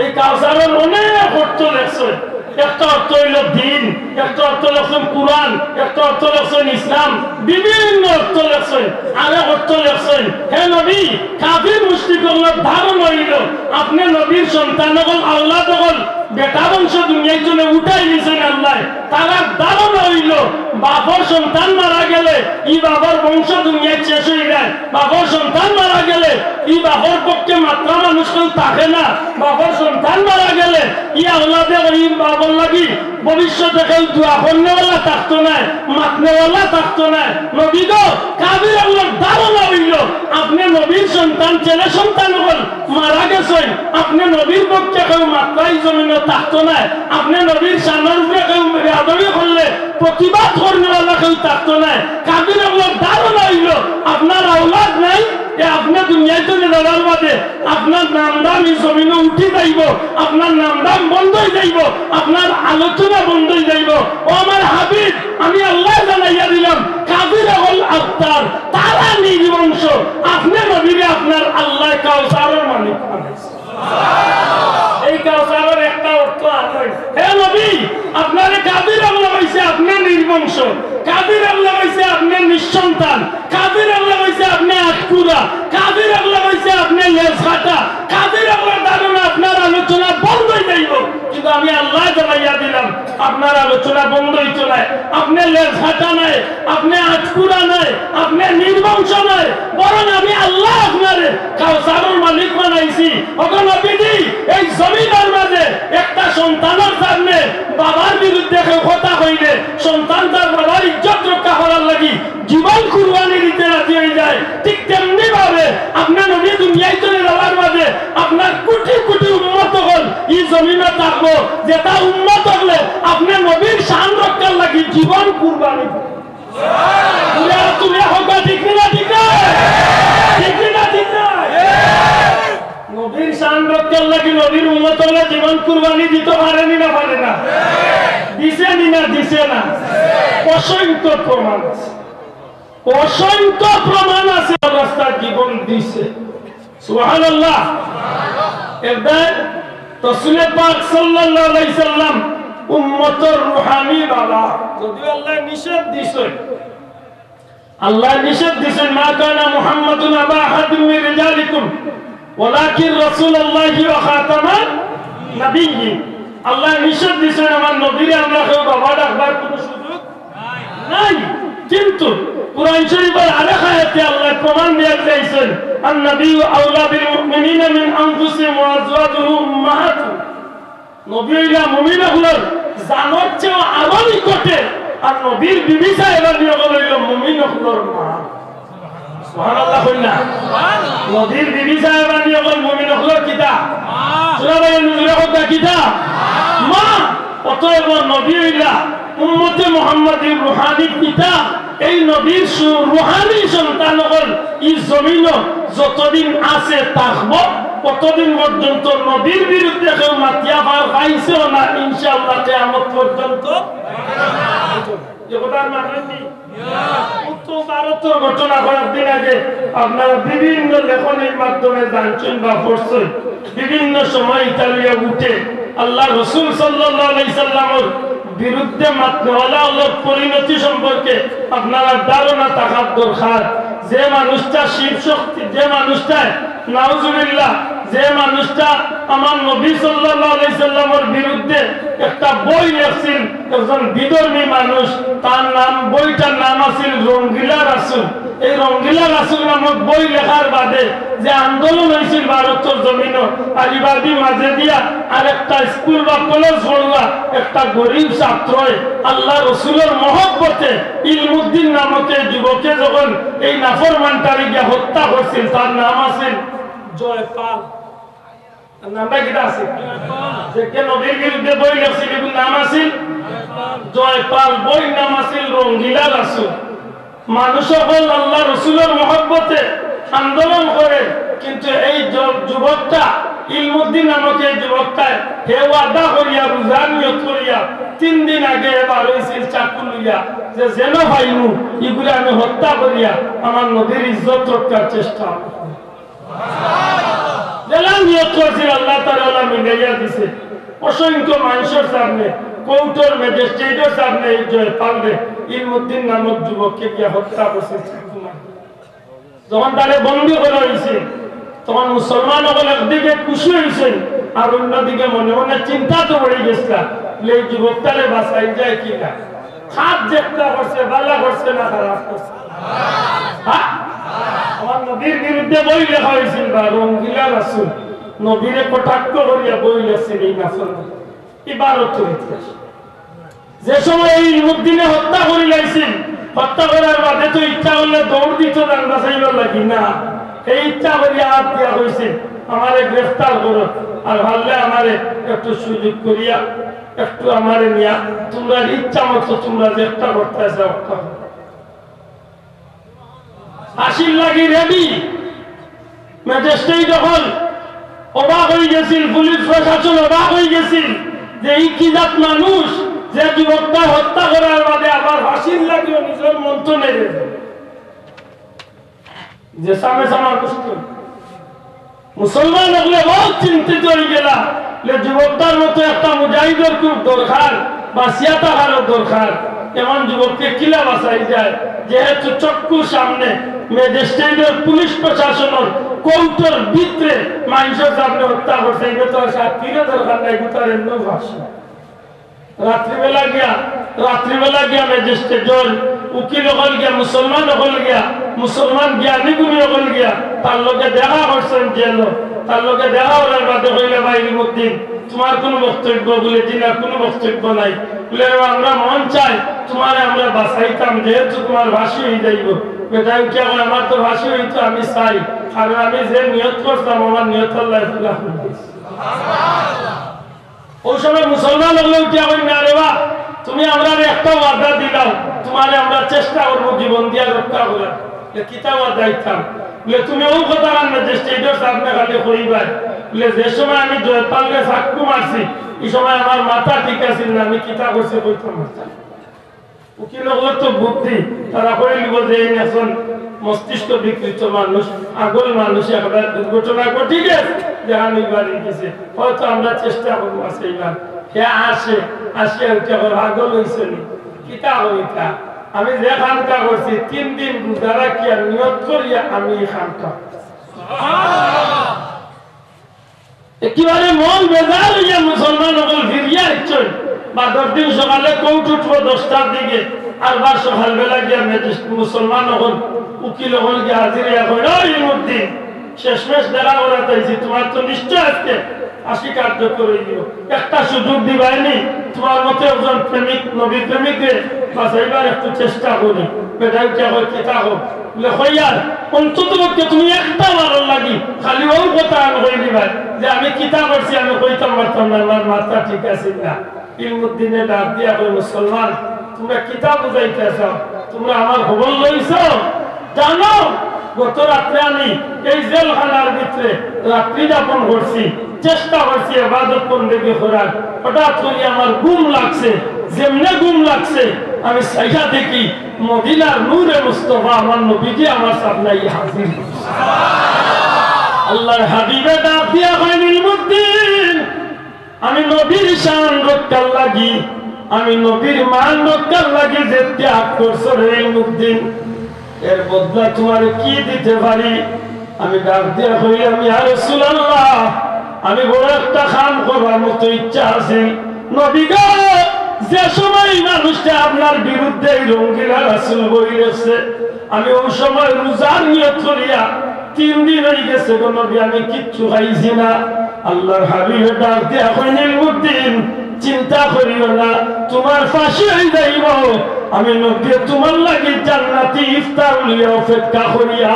এই কাউসারর অনেক অর্থ লেখছইন। একটা অর্থ অইলো দ্বীন, একটা অর্থ লেখছইন কুরআন, একটা অর্থ লেখছইন ইসলাম, বিভিন্ন অর্থ লেখছইন। আরেক অর্থ লেখছইন, হে নবী, কাফির মুশরিক অকলর ধারণা অইলো আপনে নবীর সন্তান অকল, আওলাদ অকল, বেটা বংশ দুনিয়াত তনে উঠাই নিছইন আল্লায়। তারার ধারণা অইলো বাপর সন্তান মারা গেলে ই বাপর বংশ দুনিয়াত শেষ অই যায়, বাপর সন্তান মারা গেলে ই বাপর পক্ষে মাতরা মানুষ কেউ থাকে না, বাপর সন্তান মারা গেলে ই আওলাদে ই বাপর লাগি ভবিষ্যতে কেউ দোয়া করনেওয়ালা থাকতো নায়, মাতনেওয়ালা থাকতো নায়। নবী গো, কাফির অকলর ধারণা অইলো আপনে নবীর সন্তান, ছেলে সন্তান অকল মারা গেছইন, আপনে নবীর পক্ষে কেউ মাতরা ই জমিনো থাকতো নায়, আপনে নবীর শানোর উপরে কেউ বেয়াদবি করলে প্রতিবাদ করনেওয়ালা কেউ থাকতো নায়। কাফির অকলর ধারণা অইলো আপনার আওলাদ নাই, এ আপনে দুনিয়াত তনে যাওয়ার বাদে আপনার নাম দাম ই জমিনো উঠি যাইবো, আপনার নাম দাম বন্ধ অই যাইবো, আপনার আলোচনা বন্ধ অই যাইবো। ও আমার হাবিব, আমি আল্লায় জানাইয়া দিলাম, কাফির অকল আবতার, তারা নির্বংশ, আপনে নবীরে আপনার আল্লায় কাউসারর মালিক বানাইছে। এই কাউসারর একটা অর্থ আর অইলো, হে নবী, আপনারে কাফির অকলে কইছে আপনে নির্বংশ, কাফির অকলে কইছে আপনে নিঃসন্তান, কাফির অকলে কইছে আপনে আটকুরা, কাফির অকলে কইছে আপনে লেজ কাটা, কাফির অকলর ধারণা আপনার আলোচনা বন্ধ অই যাইবো। কিন্তু আমি আল্লায় জানাইয়া দিলাম, আপনার আলোচনা বন্ধ অইতো নায়, আপনে লেজ কাটা নায়, আপনে আটকুরা নায়, আপনে নির্বংশ নায়, বরং আমি আল্লায় আপনারে কাউসারর মালিক বানাইছি। ওগো নবীজি, এই জমিনর মাঝে একটা সন্তানর সামনে বাবার বিরুদ্ধে কেউ কথা কইলে সন্তান তার বাবার ইজ্জত রক্ষা করার লাগি জীবন কুরবানি দিতে রাজি অই যায়, ঠিক তেমনি ভাবে আপনে নবী দুনিয়াত তনে যাওয়ার বাদে আপনার কোটি কোটি উম্মত অকল ই জমিনো থাকবো, যেটা উম্মত অকলে আপনে নবীর শান রক্ষার লাগি জীবন কুরবানি দিবো। তুলে, তুলে হোক, ঠিক না, ঠিক না? ঠিক না, ঠিক না? নবীর শান রক্ষার লাগি নবীর উম্মত অকলে জীবন কুরবানি দিতো পারে নি না, পারে না? দিছে নি না, দিছে না? অসংখ্য প্রমাণ আছে, অসংখ্য প্রমাণ আছে, রাস্তায় জীবন দিছে। সুবহানাল্লাহ। এরদায় রসুলে পাক সাল্লাল্লাহু আলাইহি সাল্লাম উম্মতর রুহানি বাবা। যদিও আল্লায় নিষেধ দিছইন, আল্লায় নিষেধ দিছইন, "মা কানা মুহাম্মাদুন আবা আহাদিম মিন রিজালিকুম ওয়ালাকিন রাসূলুল্লাহি ওয়া খাতামান নাবিয়্যিন।" আল্লায় নিষেধ দিছইন, আমার নবীরে আমরা কেউ বাবা ডাকবার কোনো সুযোগ নাই। কিন্তু কোরআন শরীফর আরেক আয়াতে আল্লায় প্রমাণ দিয়া দিলাইছইন, "আন নাবিয়্যু আওলা বিল মুমিনিনা মিন আনফুসিহিম ওয়া আজওয়াজুহু উম্মাহাতুহুম।" নবী অইলা মুমিন অকলর জানর চেয়েও আরো নিকটে, আর নবীর বিবি সাহেবানি অকল অইলা মুমিন অকলর মা। সুবহানাল্লাহ কইন না? নবীর বিবি সাহেবানি অকল মুমিন অকলর কিতা? সুরা ভাই, নজরে কথা কিতা? মা। অতএব নবী অইলা উম্মতে মুহাম্মাদীর রুহানি পিতা। এই নবীর সু-, রুহানি সন্তান অকল ই জমিনো যতদিন আছে থাকবো, ততদিন পর্যন্ত নবীর বিরুদ্ধে কেউ মাতিয়া পার পাইছেও না, ইনশাআল্লাহ, কিয়ামত পর্যন্ত। এ কথার মানে কি? উত্তর ভারতর ঘটনা কয়েকদিন আগে আপনারা বিভিন্ন লেখনির মাধ্যমে জানছইন বা পড়ছইন, বিভিন্ন সময় ইতালিয়া উঠে আল্লাহ রসুল সাল্লাল্লাহু আলাইহি সাল্লামর বিরুদ্ধে মাতনেওয়ালা অকলর পরিণতি সম্পর্কে আপনারা ধারণা থাকার দরকার। যে মানুষটা শিব শক্তি, যে মানুষটায়, নাউজুবিল্লাহ, যে মানুষটা আমার নবী সাল্লাল্লাহু আলাইহি সাল্লামর বিরুদ্ধে একটা বই লেখছিল, একজন বিধর্মী মানুষ, তার নাম, বইটার নাম আছিল রঙ্গিলা রাসুল। এই রঙ্গিলা রাসুল নামক বই লেখার বাদে যে আন্দোলন অইছিল ভারতর জমিনো, আর ইবাদি মাঝে দিয়া আরেকটা স্কুল বা কলেজ পড়ুয়া একটা গরিব ছাত্রয় আল্লাহ রসুলর মহব্বতে ইলমুদ্দিন নামক এই যুবকে যখন এই নাফরমানটারে গিয়া হত্যা করছিল, তার নাম আছিল জয়পাল। আর নামটা কিতা আছিল? যে কে নবীর বিরুদ্ধে বই লেখছিল, এগুর নাম আছিল জয়পাল, বইর নাম আছিল রঙ্গিলা রাসুল। মানুষ অকল আল্লাহ রসুলর মহব্বতে আন্দোলন করে, কিন্তু এই য-, যুবকটা, ইলমুদ্দিন নামক এই যুবকটায়, হে ওয়াদা করিয়া, রোজার নিয়ত করিয়া, তিন দিন আগে বার অইছিল চাকু লইয়া, যে যেন পাইমু, ইগুরে আমি হত্যা করিয়া আমার নবীর ইজ্জত রক্ষার চেষ্টা করমু। যেলা নিয়ত করছিল, আল্লাহ তাআলা মিলাইয়া দিছে। অসংখ্য মানুষর সামনে, কোর্টর ম্যাজিস্ট্রেটর সামনে এই জয়পালরে ইলমুদ্দিন নামক যুবককে গিয়া হত্যা করছে। যখন তারে বন্দী করা অইছে, তখন মুসলমান অকল একদিকে খুশি অইছে, আর অন্যদিকে মনে মনে চিন্তা তো পড়ি গেছিল, বলে, "এই যুবকটারে বাঁচাই যায় কি না?" খারাপ যেটা করছে, ভালা করছে না খারাপ করছে? হ্যাঁ? আমার নবীর বিরুদ্ধে বই লেখা অইছিল বা রঙ্গিলা রাসুল, নবীরে কটাক্ষ করিয়া বই লেখছিল এই নাফরমান। ই ভারতর ইতিহাস। যে সময় এই ইলমুদ্দিনে হত্যা করিলাইছিল, হত্যা করার বাদে তো ইচ্ছা করলে দৌড় দিত জান বাঁচাইবার লাগি না। এই ইচ্ছা করিয়া হাত দিয়া কইছে, "আমারে গ্রেফতার করো, আর পারলে আমারে একটু সুযোগ করিয়া, একটু আমারে নিয়া, তোমরা ইচ্ছা মতো তোমরা যেটা করতে চাও, ওটা করো।" ফাঁসির লাগি রেডি। ম্যাজিস্ট্রেট অকল অবাক অই গেছিল, পুলিশ প্রশাসন অবাক অই গেছিল যে ই কি জাত মানুষ, যে যুবকটা হত্যা করার বাদে আবার ফাঁসির লাগিও নিজর মন তো নেবে। যে সামে সামা মুশকিল। মুসলমান অকলে বউত চিন্তিত অই গেলা, যে যুবকটার মতো একটা মুজাহিদর খুব দরকার, বাঁচিয়া থাকারও দরকার। এমন যুবকরে কিলা বাঁচাই যায়, যেহেতু চক্ষুর সামনে ম্যাজিস্ট্রেটর, পুলিশ প্রশাসনর, কোর্টর ভিতরে মানুষর সামনে হত্যা করছে, ইগু তো আর শাস্তিরও দরকার নাই, ইগু তো আর এমনেও ফাঁসি। রাত্রিবেলা গিয়া, রাত্রিবেলা গিয়া ম্যাজিস্ট্রেটর, উকিল অকল গিয়া, মুসলমান অকল গিয়া, মুসলমান জ্ঞানী গুণী অকল গিয়া, তার লগে দেখা করছইন জেলো। তার লগে দেখা করার বাদে কইলা, "ভাই ইলমুদ্দিন, তোমার কোনো বক্তব্য?" বলে, "জি না, কোনো বক্তব্য নাই।" বলে, "রে, আমরা মন চাই তোমারে আমরা বাঁচাইতাম, যেহেতু তোমার ফাঁসি অই যাইবো।" বেটায় উঠিয়া কয়, "আমার তো ফাঁসি অইতো, আমি চাই, কারণ আমি যে নিয়ত করতাম, আমার নিয়ত আল্লায় পুরা করি দিছে।" অউ সময় মুসলমান অকলে উঠিয়া কইন, "না রে বা, তুমি আমরারে একটা ওয়াদা দিলাও, তুমারে আমরা চেষ্টা করমু জীবন দিয়া রক্ষা করার।" বলে, "কিতা ওয়াদা দিতাম?" বলে, "তুমি অউ কথাখান ম্যাজিস্ট্রেটর সামনে খালি কইবায়।" বলে, "যে সময় আমি জয়পালরে চাক্কু মারছি, ই সময় আমার মাথা ঠিক আছিল না, আমি কিতা করছি কইতাম পারতাম না।" উকিল অকলর তো বুদ্ধি, তারা কইলিবো যে এই একজন মস্তিষ্ক বিকৃত মানুষ, আগল মানুষ, একটা দুর্ঘটনা ঘটি গেছে, যেখান অইবার অইগেছে, হয়তো আমরা চেষ্টা করমু বাঁচাইবার। হে আসে, আসিয়া উঠিয়া কয়, "পাগল অইছো নি? কিতা কইতা? আমি যে কামটা করছি, তিন দিন রোজা রাখিয়া নিয়ত করিয়া আমি এই কামটা করছি।" একেবারে মন বেজার অইয়া মুসলমান অকল ফিরিয়া আইছইন। বাদর দিন সকালে কোর্ট উঠবো দশটার দিকে, আরবার সকালবেলা গিয়া ম্যাজিস্ট্রেট, মুসলমান অকল, উকিল অকল গিয়া হাজির অইয়া কইন, "ও ইলমুদ্দিন, শেষমেশ দেখা করাত আইছি, তুমার তো নিশ্চয় আজকে ফাঁসি কার্যকর অইলো। একটা সুযোগ দিবায়নি, তুমার মতো একজন প্রেমিক, নবী প্রেমিকরে বাঁচাইবার একটু চেষ্টা করি।" বেটায় উঠিয়া কয়, "কিতা কও?" বলে, "কইয়ার, অন্তত পক্ষে তুমি একটা বারর লাগি খালি অউ কথা আমি কইলিবায় যে আমি কিতা করছি, আমি কইতাম পারতাম না, আমার মাথা ঠিক আছিল না।" ইলমুদ্দিনে ডাক দিয়া কয়, "মুসলমান, তুমরা কিতা বুঝাইতায় চাও? তুমরা আমার খবর লইছো? জানো, গত রাত্রে আমি এই জেলখানার ভিতরে রাত্রি যাপন করছি, চেষ্টা করছি ইবাদত বন্দেগি করার, হঠাৎ করি আমার ঘুম লাগছে, যেমনে ঘুম লাগছে আমি চাইয়া দেখি মদিনার নূরে মুস্তফা আমার নবীজি আমার সামনে হাজির।" আল্লাহর হাবিবে ডাক দিয়া কইন, "ইলমুদ্দিন, আমি নবীর শান রক্ষার লাগি, আমি নবীর মান রক্ষার লাগি যে ত্যাগ করছো রে ইলমুদ্দিন, এর বদলা তুমারে কি দিতে পারি?" আমি ডাক দিয়া কইলাম, "ইয়া রাসূলুল্লাহ, আমি বড় একটা কাম করবার মতো ইচ্ছা আছিল। নবী গো, যে সময় এই মানুষটা আপনার বিরুদ্ধে এই রঙ্গিলা রাসূল বই লেখছে, আমি অউ সময় রোজার নিয়ত করিয়া তিন দিন অইগেছে গো নবী, আমি কিচ্ছু খাইছি না।" আল্লাহর হাবিবে ডাক দিয়া কইন, "ইলমুদ্দিন, চিন্তা করিও না, তুমার ফাঁসি অই যাইবো। আমি নবীয়ে তুমার লাগি জান্নাতি ইফতার লইয়া অপেক্ষা করিয়া।"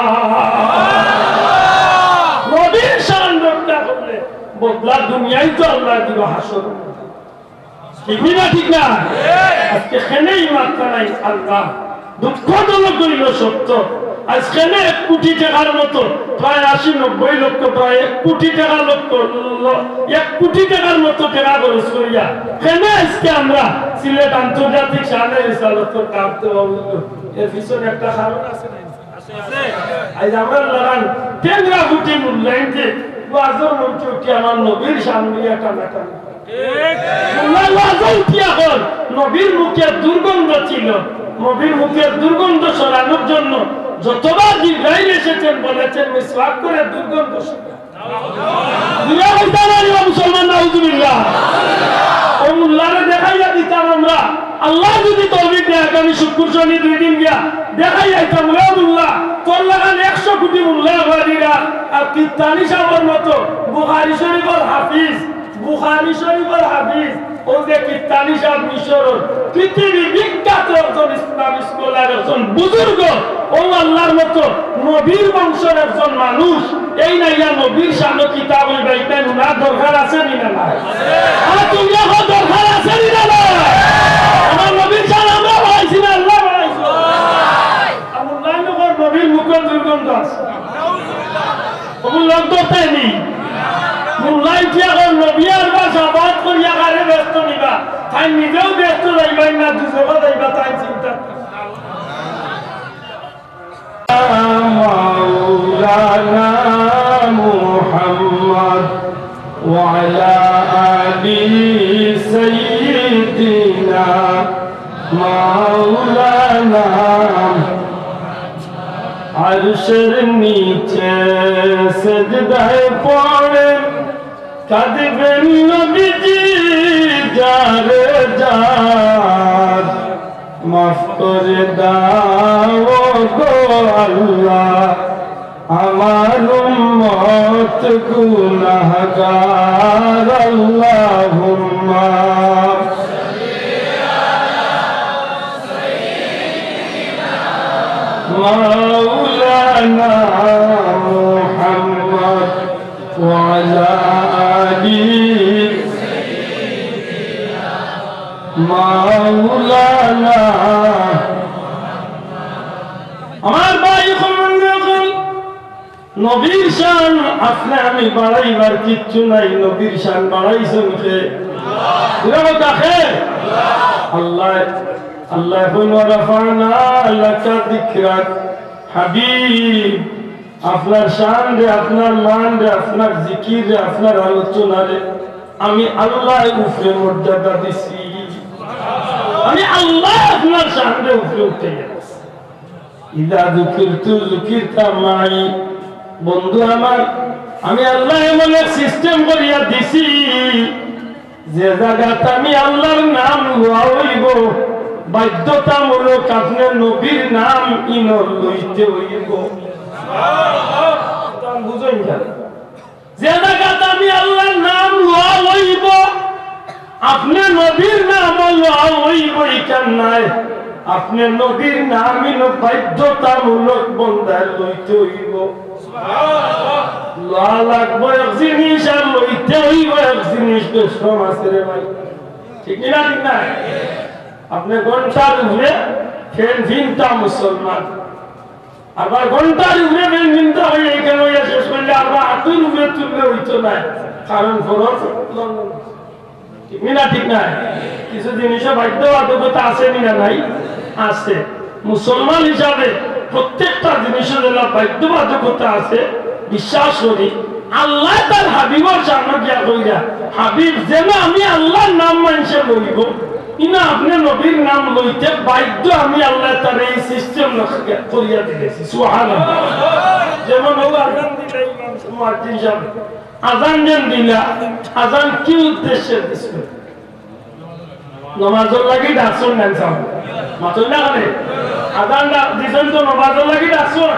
নবীর শান রক্ষা করলে বদলা দুনিয়ায় তো আল্লাহ দিবা হাশর। ঠিক নি না, ঠিক না? আজকে কেনে ই মাতরা নাই আল্লাহ। দুঃখজনক অইলো সত্য, আইজ কেনে এক কোটি টেকার মতো, প্রায় আশি নব্বই লক্ষ, প্রায় এক কোটি টেকা লক্ষ, ল-, এক কোটি টেকার মতো টেকা খরচ করিয়া কেনে আইজকে আমরা সিলেট আন্তর্জাতিক শাহজালাল রিসালতর কাম দেওয়া অইলো? এর পিছনে একটা কারণ আছে না? আইজ আমরার লাখান টেংরা ফুটি মুল্লাইন যে ওয়াজর মঞ্চে উঠি আমার নবীর শান লইয়া টানাটানি। মুল্লায় ওয়াজো উঠিয়া কর, নবীর মুখের দুর্গন্ধ ছিল, নবীর মুখের দুর্গন্ধ সরানোর জন্য যতবার জিব্রাইল এসেছেন বলেছেন, "মিসওয়াক করে দুর্গন্ধ সরা।" জুরে কইতা না রে মুসলমান, নাউজুবিল্লাহ। অউ মুল্লারে দেখাইয়া দিতাম আমরা, আল্লায় যুদি তৌফিক দেয়, আগামী শুক্কুর শনি দুই দিন গিয়া দেখাইয়া আইতাম, "রে মুল্লা, তোর লাখান একশো কোটি মুল্লা অইরা, আর কিত্তানি সাবর মতো বুখারী শরীফর হাফিজ, বুখারী শরীফর হাফিজ, অউ যে কিত্তানি সাব মিশরর পৃথিবী বিখ্যাত একজন ইসলাম স্কলার, একজন বুজুর্গ, অউ আল্লাহর মতো নবীর বংশর একজন মানুষ, এইন আইয়া নবীর শানো কিতা কইবা, ইটা হুনার দরকার আছে নি না নাই?" আর তুমরা কও দরকার আছে নি না নাই? আমার নবীর শান আমরা বাড়াইছি না, আল্লায় বাড়াইছে? আর মুল্লায় কর নবীর মুখর দুর্গন্ধ আছে। অউ লোক ধরতায় নি। মুল্লায় উঠিয়া কর নবীয়ে আরবার শাফাআত করিয়া কারে বেহেস্তো নিবা। তাইন নিজেও বেহেস্তো যাইবা না, দুজখো যাইবা, তাইন চিন্তা। مولانا محمد وعلى آل سيدنا مولانا। আরশের নিচে সেজদায় পড়ে কাঁদবেন নবীজি যারে যার। মাফ করে দাও গো আল্লাহ আমার উম্মত গুনাহগার। আল্লাহুম্মা মাওলানা মুহাম্মদ ওয়া আলা আলি মাওলানা। আমার ভাই অকল, বন্ধু অকল, নবীর শান আপনে আমি বাড়াইবার কিচ্ছু নাই, নবীর শান বাড়াইছইন কে? এরা দেখে আল্লাহ। আল্লাহ কইন, "ওয়া রাফা'না লাকা যিকরাক।" হাবিব, আপনার শান রে, আপনার মান রে, আপনার জিকির রে, আপনার আলোচনা রে, আমি আল্লাহ উপরে মর্যাদা দিছি। আমি আল্লাহ আপনার শান রে উপরে উঠে গেছি। ইযা যুকিরতু যুকিরতা মাই। বন্ধু আমার, আমি আল্লাহ এমন এক সিস্টেম করিয়া দিছি, যে জাগাত আমি আল্লাহর নাম লওয়া অইবো, বাধ্যতামূলক আপনে নবীর নাম ইনো লইতে অইবো। বুঝইন না? যে জাগাত আমি আল্লাহর নাম লওয়া অইবো, আপনে নবীর নামও লওয়া অইবো, ইখান নায়। আপনে নবীর নাম ইনো বাধ্যতামূলক বন্দায় লইতে অইবো। লওয়া লাগবো এক জিনিস আর লইতে অইবো এক জিনিস, দুই রকম আছে রে ভাই। ঠিক না, ঠিক না? আপনে ঘন্টার উপরে ফ্যান ফিনতা মুসলমান, আবার ঘন্টার উপরে ফ্যান ফিনতা অইয়া ইখান অইয়া শেষ করলে আবার আতর উপরে তুললে অইতো নায়, কারণ ফরজ লঙ্ঘন। ঠিক না, ঠিক না? কিছু জিনিসও বাধ্যবাধকতা আছে নি না নাই? আছে। মুসলমান হিসাবে প্রত্যেকটা জিনিসও যেন বাধ্যবাধকতা আছে, বিশ্বাস করি। আল্লাহ তার হাবিবর সামনে গিয়া কইরা, "হাবিব, যেন আমি আল্লাহর নাম মানষে লইবো, ইনো আপনে নবীর নাম লইতে বাধ্য, আমি আল্লাহ তার এই সিস্টেম করিয়া দিতেছি।" সুবহানাল্লাহ। যেমন অউ আজান দিলা, ইমাম মুয়াজ্জিন সাহেব আজান যেন দিলা, আজান কি উদ্দেশ্যে দিছইন? নমাজর লাগি ডাকছইন না সাব? মাতইন না কেনে? আজান ডাক দিছইন তো নমাজর লাগি ডাকছইন।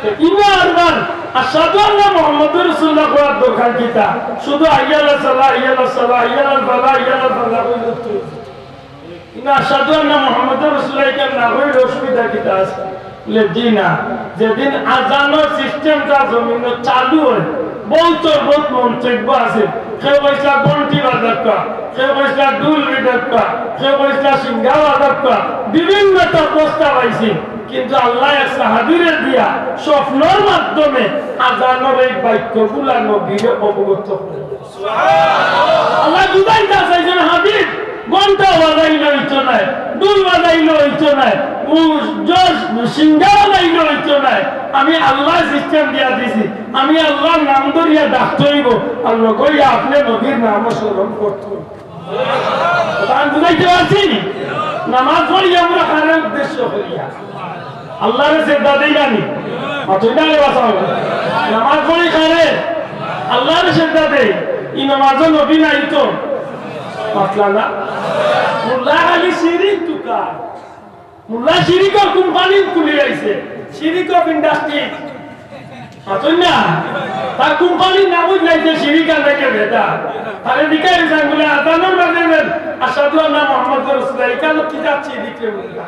তো ইনো আরবার আশহাদু আন্না মুহাম্মাদুর রাসূলুল্লাহ কওয়ার দরকার কিতা? শুধু হাইয়া আলাস সালাহ, হাইয়া আলাস সালাহ, হাইয়া আলাল ফালাহ, হাইয়া আলাল ফালাহ কইলে তো। ইনো আশহাদু আন্না মুহাম্মাদুর রাসূলুল্লাহ ইখান না কইলে অসুবিধা কিতা আছে? বলে, "জি না।" যেদিন আজানর সিস্টেমটা জমিনো চালু অয়, বউতর বউত মন্তব্য আছে। কেউ কইছলা ঘন্টি বাজাউক্কা, কেউ কইছলা ঢুল পিটাউক্কা, কেউ কইছলা সিঙ্গা বাজাউক্কা, বিভিন্নতা প্রস্তাব আইছে। কিন্তু আল্লায় এক সাহাবীরে দিয়া স্বপ্নর মাধ্যমে আজানর এই বাক্যগুলা নবীরে অবগত করে। আল্লায় বুঝাইতা চাইছইন, হাবিব, ঘন্টা বাজাইলে অইতো নায়, ঢুল বাজাইলে অইতো নায়, উ-, জজ, সিঙ্গা বাজাইলে অইতো নায়। আমি আল্লায় সিস্টেম দিয়া দিছি, আমি আল্লাহর নাম ধরিয়া ডাকতে অইবো, আর লগে আপনে নবীর নামও স্মরণ করতে অইবো। আমি বুঝাইতে পারছি? নামাজ পড়ি আমরা কারে উদ্দেশ্য করিয়া? আল্লাহরে সেজদা দেই না নি? মাতইন না রে বাবা। নামাজ পড়ি কারে? আল্লাহরে সেজদা দেই। ই নামাজও নবী নাই তো। মাতলা না? মোল্লা খালি শিরিক তুকার। মোল্লা শিরিকর কোম্পানি খুলি আইছে। শিরিক অফ ইন্ডাস্ট্রি। মাতইন না? তার কোম্পানির নাম অইছে শিরিক আর নাকি বেটা। তারে জিকাইছইন বলে, "আজানর মাঝে বলেন, আশহাদু আন্না মুহাম্মাদুর রাসূলুল্লাহ।" ইখানো কিতা শিরিক রে মোল্লা?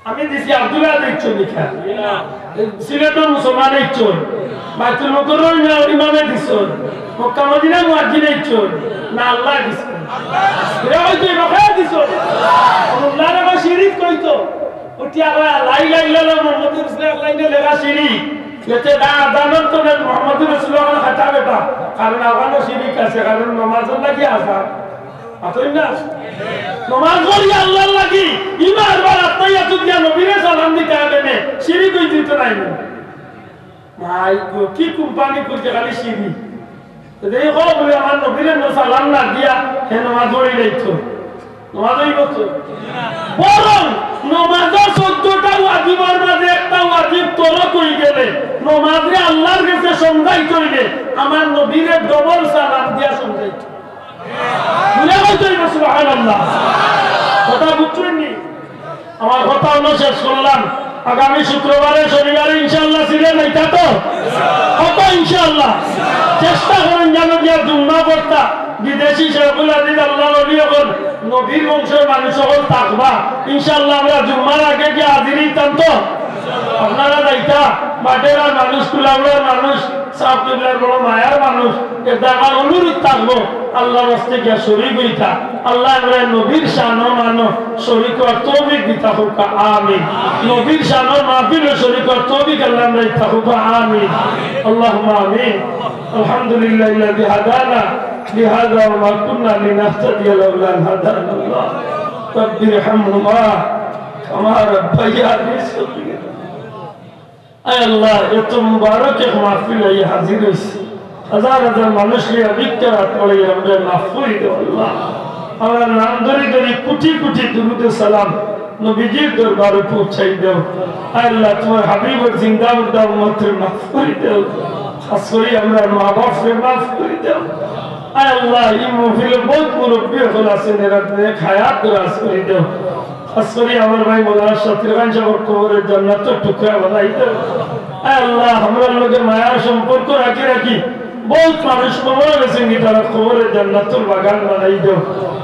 আমি দিছি আব্দুল্লাহ দিছইন ইখান। সিলেটর মুসলমানে দিছইন। বাইতুল মুকাররমর ইমামে দিছইন। মক্কা মদিনার মুয়াজ্জিনে দিছইন। না আল্লায় দিছইন। এরা অইতো এবাকায় দিছইন। আল্লাহর আবার শিরিক কইতো। উঠি আবার লা ইলাহা ইল্লাল্লাহ মুহাম্মাদুর রাসূলুল্লাহ এক লাইনে লেখা শিরিক। এতে দা আজানর তো না মুহাম্মাদুর রাসূলুল্লাহ খাতা বেটা। কারণ আজানো শিরিক আছে, কারণ নামাজর লাগি আজান। মাতইন না? নমাজ পড়ি আল্লাহর লাগি, ইনো আরবার আত্তাহিয়াতু দিয়া নবীরে সালাম দিতা অইবো নে, শিরিক অই যিতো নায় নি? মাই গো, কি কোম্পানি খুলছে খালি শিরিক। তো দেখি কও বলে আমার নবীরে ন সালাম না দিয়া হে নমাজ পড়ি যাইতো। নমাজ অইবো তো? বরং নমাজর চৌদ্দটা ওয়াজিবর মাঝে একটা ওয়াজিব তরক অই গেলে নমাজরে আল্লাহর গেছে সমঝাইতে অইলে আমার নবীরে ডবল সালাম দিয়া সমঝাইতো। জুরে কইতে অইবো সুবহানাল্লাহ। কথা বুঝছইন নি? আমার কথা অনো শেষ করলাম। আগামী শুক্রবারে, শনিবারে ইনশাআল্লাহ সিলেট আইতা তো? কত ইনশাআল্লাহ? চেষ্টা করইন যেন গিয়া জুম্মা পড়তা। বিদেশি শেখুল হাদিস আল্লাহর ওলি অকল, নবীর বংশর মানুষ অকল থাকবা। ইনশাআল্লাহ আমরা জুম্মার আগে গিয়া হাজির অইতাম তো? আপনারা যাইতা? বাটেরার মানুষ, কুলাউড়ার মানুষ, সাব কিবলার বড় মায়ার মানুষ, এর দ্বারা অনুরোধ থাকবো, আল্লাহর রাস্তে গিয়া শরিক হইতা। আল্লাহ, আমরা নবীর শানো মানো শরিক হওয়ার তৌফিক দিতা হোক, আমিন। নবীর শানো মাহফিল শরিক হওয়ার তৌফিক আল্লাহ আমরা দিতা হোক, আমিন। আল্লাহুম্মা আমিন। الحمد لله الذي هدانا لهذا وما كنا لنهتدي لولا أن هدانا الله. رب ارحمهما كما ربياني صغيرا. আয় আল্লাহ, এত মুবারক এক মাহফিল আইয়া হাজির হইছি। হাজার হাজার মানুষ লইয়া ভিক্ষার হাত বাড়াইয়া আমরা মাফ করি দেও আল্লাহ। আমরা নাম ধরি ধরি কোটি কোটি দুরুদ ও সালাম নবীজির দরবারে পৌঁছাই দেও। আয় আল্লাহ, তোমার হাবিবর জিন্দা মুর্দা উম্মতরে মাফ করি দেও। খাস করি আমরা মা বাপরে মাফ করি দেও। আয় আল্লাহ, এই মাহফিলে বহুত মুরব্বী অকল আছেন, এরার নেক হায়াত দরাজ করি দেও। খাস করি আমার ভাই মৌলানা শাকির খান সাহেবর কবরে জান্নাতের টুকরা বানাই দেও। আয় আল্লাহ, আমরার লগে মায়ার সম্পর্ক রাখি রাখি বহুত মানুষ কবরে গেছেন, কি তারা কবরে জান্নাতুল বাগান বানাই দেও।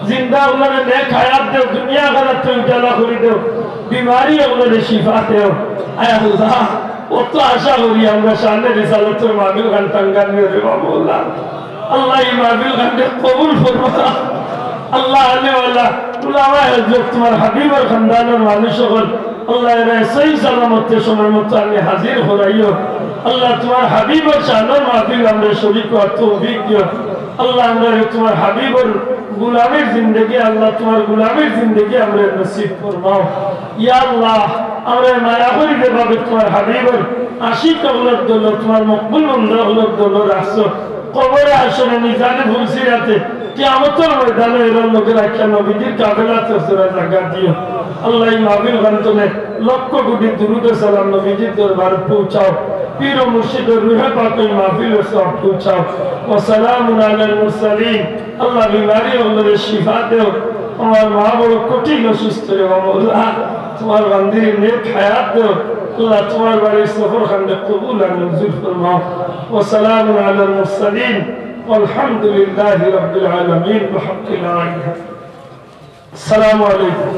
জিন্দা অকলরে নেক হায়াত দেও, দুনিয়া আখিরাতরে উজালা করি দেও, বিমারি অকলরে শিফা দেও। আয় আল্লাহ, অত আশা করি আমরা শানে রিসালতর মাহফিল খান টাঙ্গাইল নিয়ে রে বাবা আল্লাহ। আল্লাহ, এই মাহফিল খানরে কবুল ফরমা। আল্লাহ, আলেওয়ালা, উলামায়ে হযরত, তোমার হাবিবর খানদানর মানুষ অকল, আল্লাহ, এরারে সহি সালামতে সময় মতো আনি হাজির করাইও। আল্লাহ, তোমার হাবিবর শানর মাহফিল আমরা শরিক হওয়ার তৌফিক দিও। আল্লাহ, আমরারে তোমার হাবিবর গুলামির জিন্দেগি, আল্লাহ, তোমার গুলামির জিন্দেগি আমরারে নসিব ফরমাও। ইয়া আল্লাহ, আমরারে মায়া করি যেভাবে তোমার হাবিবর আশিক অকলর দলো, তোমার মকবুল বন্দা অকলর দলো রাখছো, কবরে হাশরে মিজানে ফুলসিরাতে কিয়ামতর ময়দানে এরার লগে রাখিয়া নবীজির কাফেলাত চরচরা জাগা দিও। আল্লাহ, এই মাহফিল খান তনে লক্ষ কোটি দুরুদ ও সালাম নবীজির দরবারে পৌঁছাও। পীর ও মুর্শিদর রুহে পাক এই মাহফিলর সওয়াব পৌঁছাও। ওয়া সালামুন আলাল মুরসালিন। আল্লাহ, বিমারি অকলরে শিফা দেও। আমার মা বড় কঠিন অসুস্থ রে বাবা, আল্লাহ, তোমার বান্দিরে নেক হায়াত দেও। আল্লাহ, তোমার বাড়ির সফর খানরে কবুল আর মঞ্জুর ফরমাও। ওয়া সালামুন আলাল মুরসালিন। والحمد لله رب العالمين بحق لا إله إلا الله. السلام عليكم.